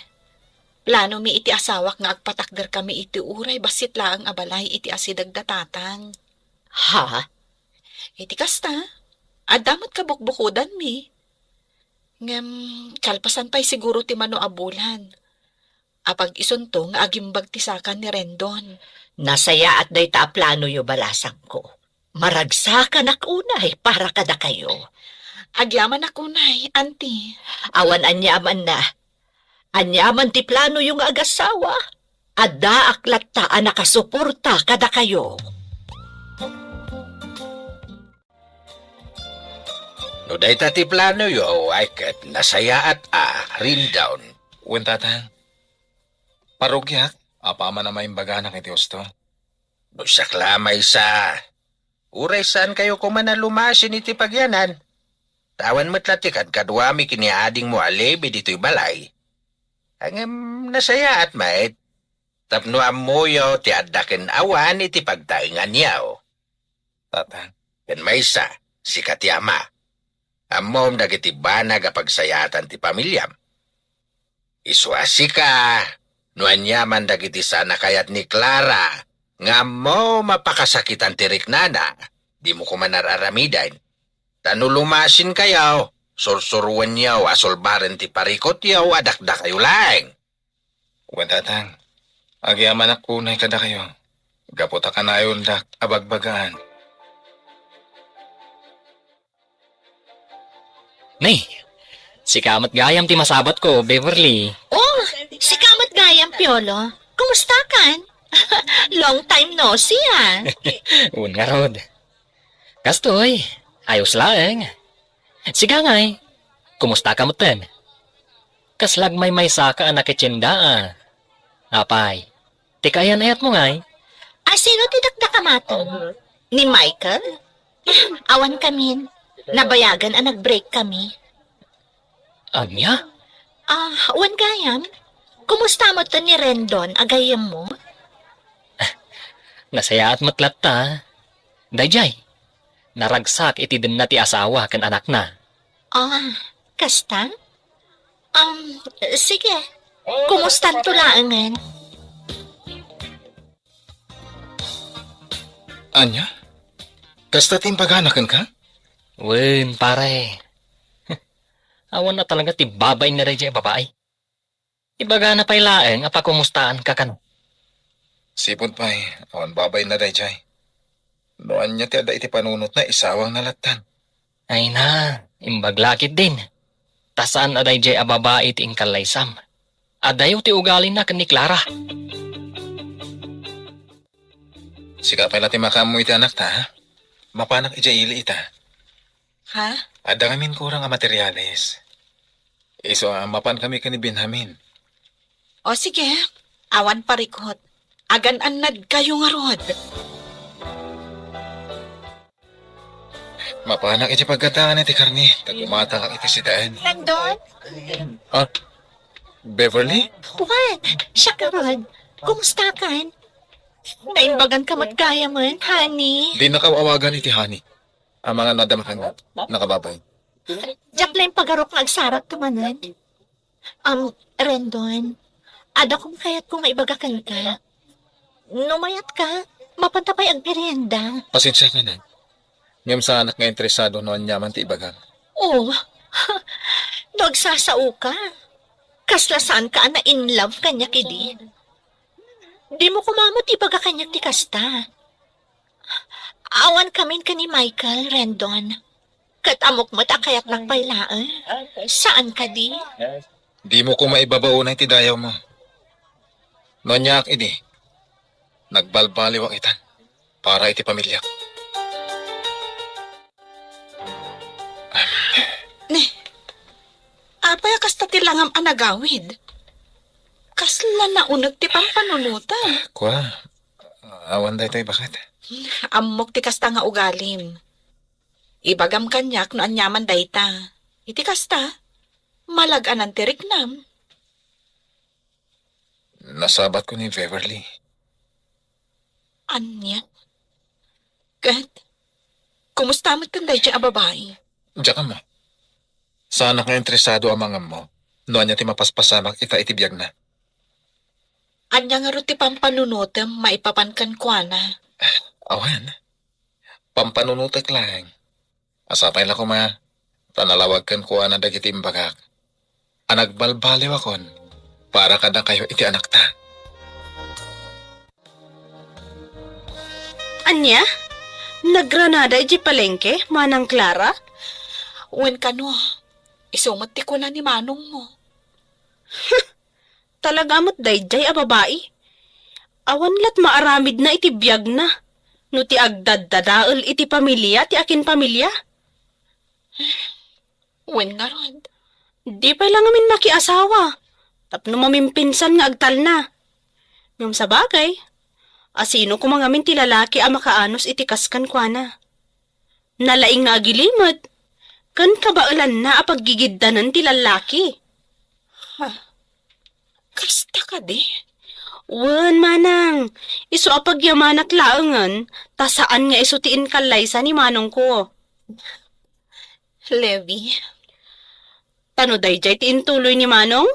planomi iti asawak nga agpatakderkami iti uray bassit laeng a balay iti asideg da Tatang. Ha? Iti kasta, adda met kabukbukodanmi. Ngem, kalpasan pay siguro ti mano a bulan. Apag isunto nga agimbag ti saka ni Rendon. Nasayaat dayta a planoyo, balasangko. Maragsakanak unay para kadakayo. Agyamanak unay, Anti. Awan aniamanna. Aniaman ti planoyo nga agasawa? Addaak latta a nakasuporta kadakayo. No dayta ti planoyo, ay ket nasayaat a, Rendon. Wen, Tatang. Parugiak, apaman a maimbaganak iti husto. No siak la maysa, uray saankayo koma a lumasin iti pagyanan, ta awan met la ti kadkaduami ken ni adingmo a Levi ditoy balay. Ngem nasayaat met, tapno ammoyo ti adda ken awan iti pagtaenganyo. Tatang. Ken maysa, sika ti ama. Ammom dagiti banag a pagsayaatan ti pamiliam. Isu a sika, no aniaman dagiti saan a kayat ni Clara nga ammom a pakasakitan ti riknana, dimo koma ar-aramiden. Ta no lumasinkayo, sursuroenyo a sulbaren ti parikutyo a dakdakayo laeng. Wen, Tatang, agyamanak unay kadakayo, gapu ta kanayondak a bagbagaan. Ni, sika met gayam ti masabatko, Beverly. Oh, sika met gayam, Piolo. Kumusta kan? Long time no see, ah. Wen ngarud. Kastoy, ayos laeng. Sika ngay, kumusta ka metten? Kasla agmaymaysaka a nakitienda, ah. Apay, ti kaayan-ayatmo ngay? A, sino ti dakdakamaten? Ni Michael? Awan kamin. Nabayagan a nag-break kami. Ania? Ah, wen gayam. Kumusta metten ni Rendon a gayyemmo? Nasayaat met latta. Daydiay, naragsak iti denna ti asawa ken anakna. Ah, kasta? Um, sige. Kumustanto laengen? Ania? Kasta ti imbagana kenka? Wen, pare. Awan a talaga ti babain na daydiay a babai. Ibagana pay laeng a pakumustaanka kano. Sipud pay, awan babain na daydiay. No ania ti adda iti panunotna, isawangna lattan. Ay na, imbag la ketdin. Ta saan a daydiay a babai ti inkallaysam. Adayo ti ugalina ken ni Clara. Sika pay la ti makaammo iti anakta, ha? Mapanak idiay ili ita. Ha? Adda ngamin kurang a materyales. Isu a mapan kami ken ni Benjamin. O sige, awan parikut. Agan-annadkayo ngarud. Mapanak iti paggatangan iti karne, ta gumatangak iti sitaen. Nandun? Ah, Beverly? Juan, siak ngarud. Kumusta kan? Naimbagan ka met gayamen, honey. Dinnak aw-awagan iti honey. Amangan no adda makanna, nakababay. Diak la impagarok nga agsaragka manen. Um, Rendon, adda koma kayatko nga ibaga kenka. No mayatka, mapanta pay agmerienda. Pasensia ka na. Ngem saanak nga interesado no aniaman ti ibagam. Oh, no agsasaoka, kasla saanka a na-in love kaniak idi. Dimo koma met ibaga kaniak ti kasta. Awan kamin ken ni Michael, Rendon. Ket ammok met a kayatnak pay laeng. Saan kadi? Dimo koma ibabao unay ti dayawmo. No aniaak idi, nagbalbaliwak ita para iti pamiliak. Ne, apay a kasta ti langam a nagawid? Kasla nauneg ti pampanunotem. Kua, awan daytoy baket. Ammok ti kasta nga ugalim. Ibagam kaniak no aniaman dayta. Iti kasta, malag-anan ti riknam. Nasabatko ni Beverly. Ania? Ket, kumusta met ken daydiay a babai? Diak ammo. Saanak nga interesado a mangammo no ania ti mapaspasamak ita iti biagna. Ania ngarud ti pampanunotem maipapan kenkuana? Awan. Pampanunotek laeng. Sapay la koma, ta nalawag kenkuana dagiti imbagak a nagbalbaliwakon para kadakayo iti anakta. Ania? Nagranada idiay palengke, Manang Clara? Wen kano, isu met ti kuna ni manongmo. Talaga met daydiay a babai. Awan lat maaramidna iti biagna no ti agdaddadael iti pamilia ti akinpamilia. Wen ngarud. Di pay la ngamin makiasawa tapno mamimpinsan nga agtalna. Ngem sabagay, asino koma ngamin ti lalaki a makaanus iti kas kenkuana? Nalaing nga agilimed ken kabaelanna a paggigiddanen ti lallaki. Ha? Kasta kadi? Wen, manang. Isu a pagyamanak laengen, ta saan nga isu ti inkallaysa ni manongko. Levi. Ta no daydiay ti intuloy ni manong,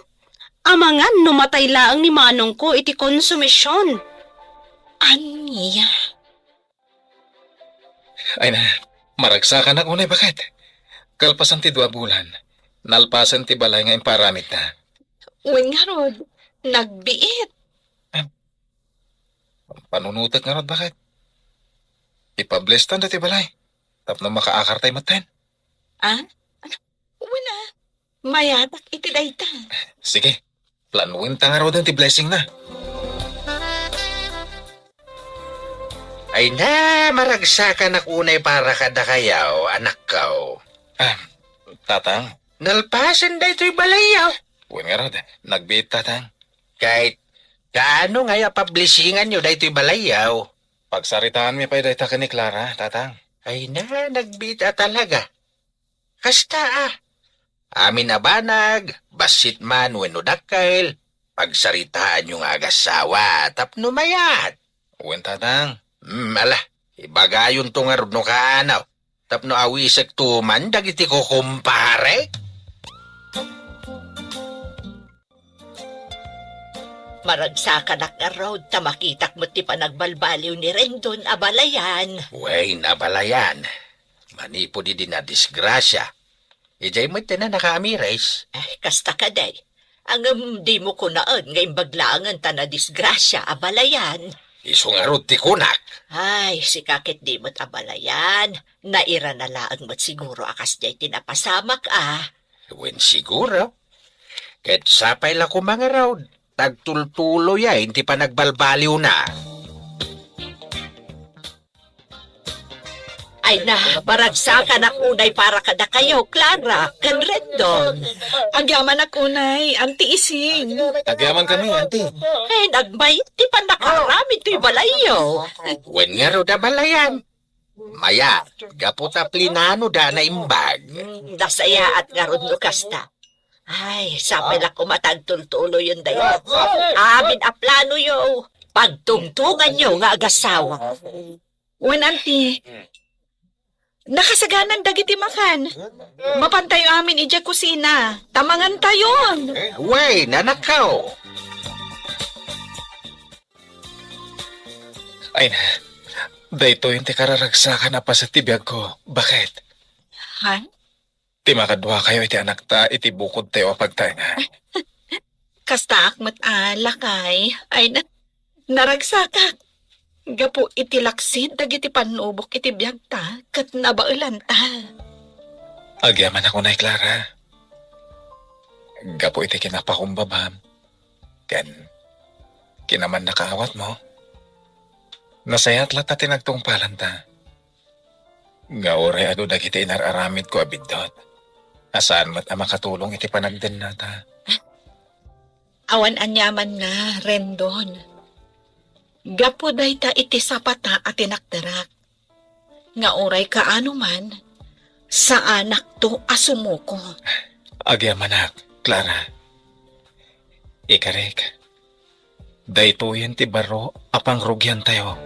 amangan no matay laeng ni manongko iti konsumision. Ania? Ay na, maragsakanak unay baket. Kalpasan ti dua bulan, nalpasen ti balay nga impaaramidna. Wen ngarud, nagbiit. Ah, panunutek ngarud baket. Ipablestan dati balay. Tapno makaakartay metten. Ah? Wen a, mayatak iti dayta. Sige, planuenta ngaruden ti blessingna. Ay na, maragsakanak unay para kadakayaw, anakkaw. Ah, tatang. Nalpasen daytoy balayyaw. Wen ngarud, nagbiit, tatang. Kay, kaano ngay a pablisinganyo daytoy balayyaw? Pagsaritaanmi pay dayta ken ni Clara, tatang. Ay na, nagbiit a talaga. Kasta a. Amin a banag, bassit man wenno dakkel, pagsaritaanyo nga agassawa tapno mayat. Wen, tatang. Hmm, ala, ibagayonto ngarud no kaano, tapno awisekto man dagiti kukumparek. Maragsakanak ngarud ta makitak met ti panagbalbaliw ni Rendon a balayan. Wen, a balayan. Manipud idi nadisgrasia, idiay met ti nakaamires. Eh, kasta kadi. Ngem dimo kunaen nga imbag laengen ta nadisgrasia a balayan. Isu ngarud ti kunak. Ay, sika ket di met a balayan. Nairana laeng met siguro a kasdiay ti napasamak a. Wen siguro. Ket sapay la koma ngarud, tagtultuloyen ti panagbalbaliwna. Ay na, maragsakanak unay para kadakayo, Clara, ken Rendon. Agyamanak unay, Auntie Ising. Agyaman kami, Auntie. Ay, nagmayat ti pannakaaramid toy balayyo. Wen ngarud a balayan. Maya, gapu ta plinanoda a naimbag. Hmm, nasayaat ngarud no kasta. Ay, sapay la koma tagtultuloyen dayo. Amin a planoyo, pagtungtonganyo nga agassawa. Wen, Auntie, nakasaganan dagiti makan. Mapantayo amin idiay kusina, ta mangantayon. Wen, anakko. Ay na, daytoyen ti kararagsakan a paset ti biagko. Baket? Ha? Ti makaduakayo iti anakta iti bukodtayo a pagtaengan. Kastaak met a, lakay. Ay na, naragsakak. Gapu iti laksid dagiti pannubok iti biagta ket nabaelanta. Agyamanak unay, Clara. Gapu iti kinapakumbabam, ken kinamannakaawatmo, nasayaat latta ti nagtungpalanta. Nga uray adu dagiti inar-aramidko a biddut, a saan met a makatulong iti panagdennata. Awan aniamanna, Rendon. Gapu dayta iti sapata a tinakderak. Nga uray kaano man, saanakto a sumuko. Agyamanak, Clara. Ikarik, daytoyen ti baro a pangrugiantayo.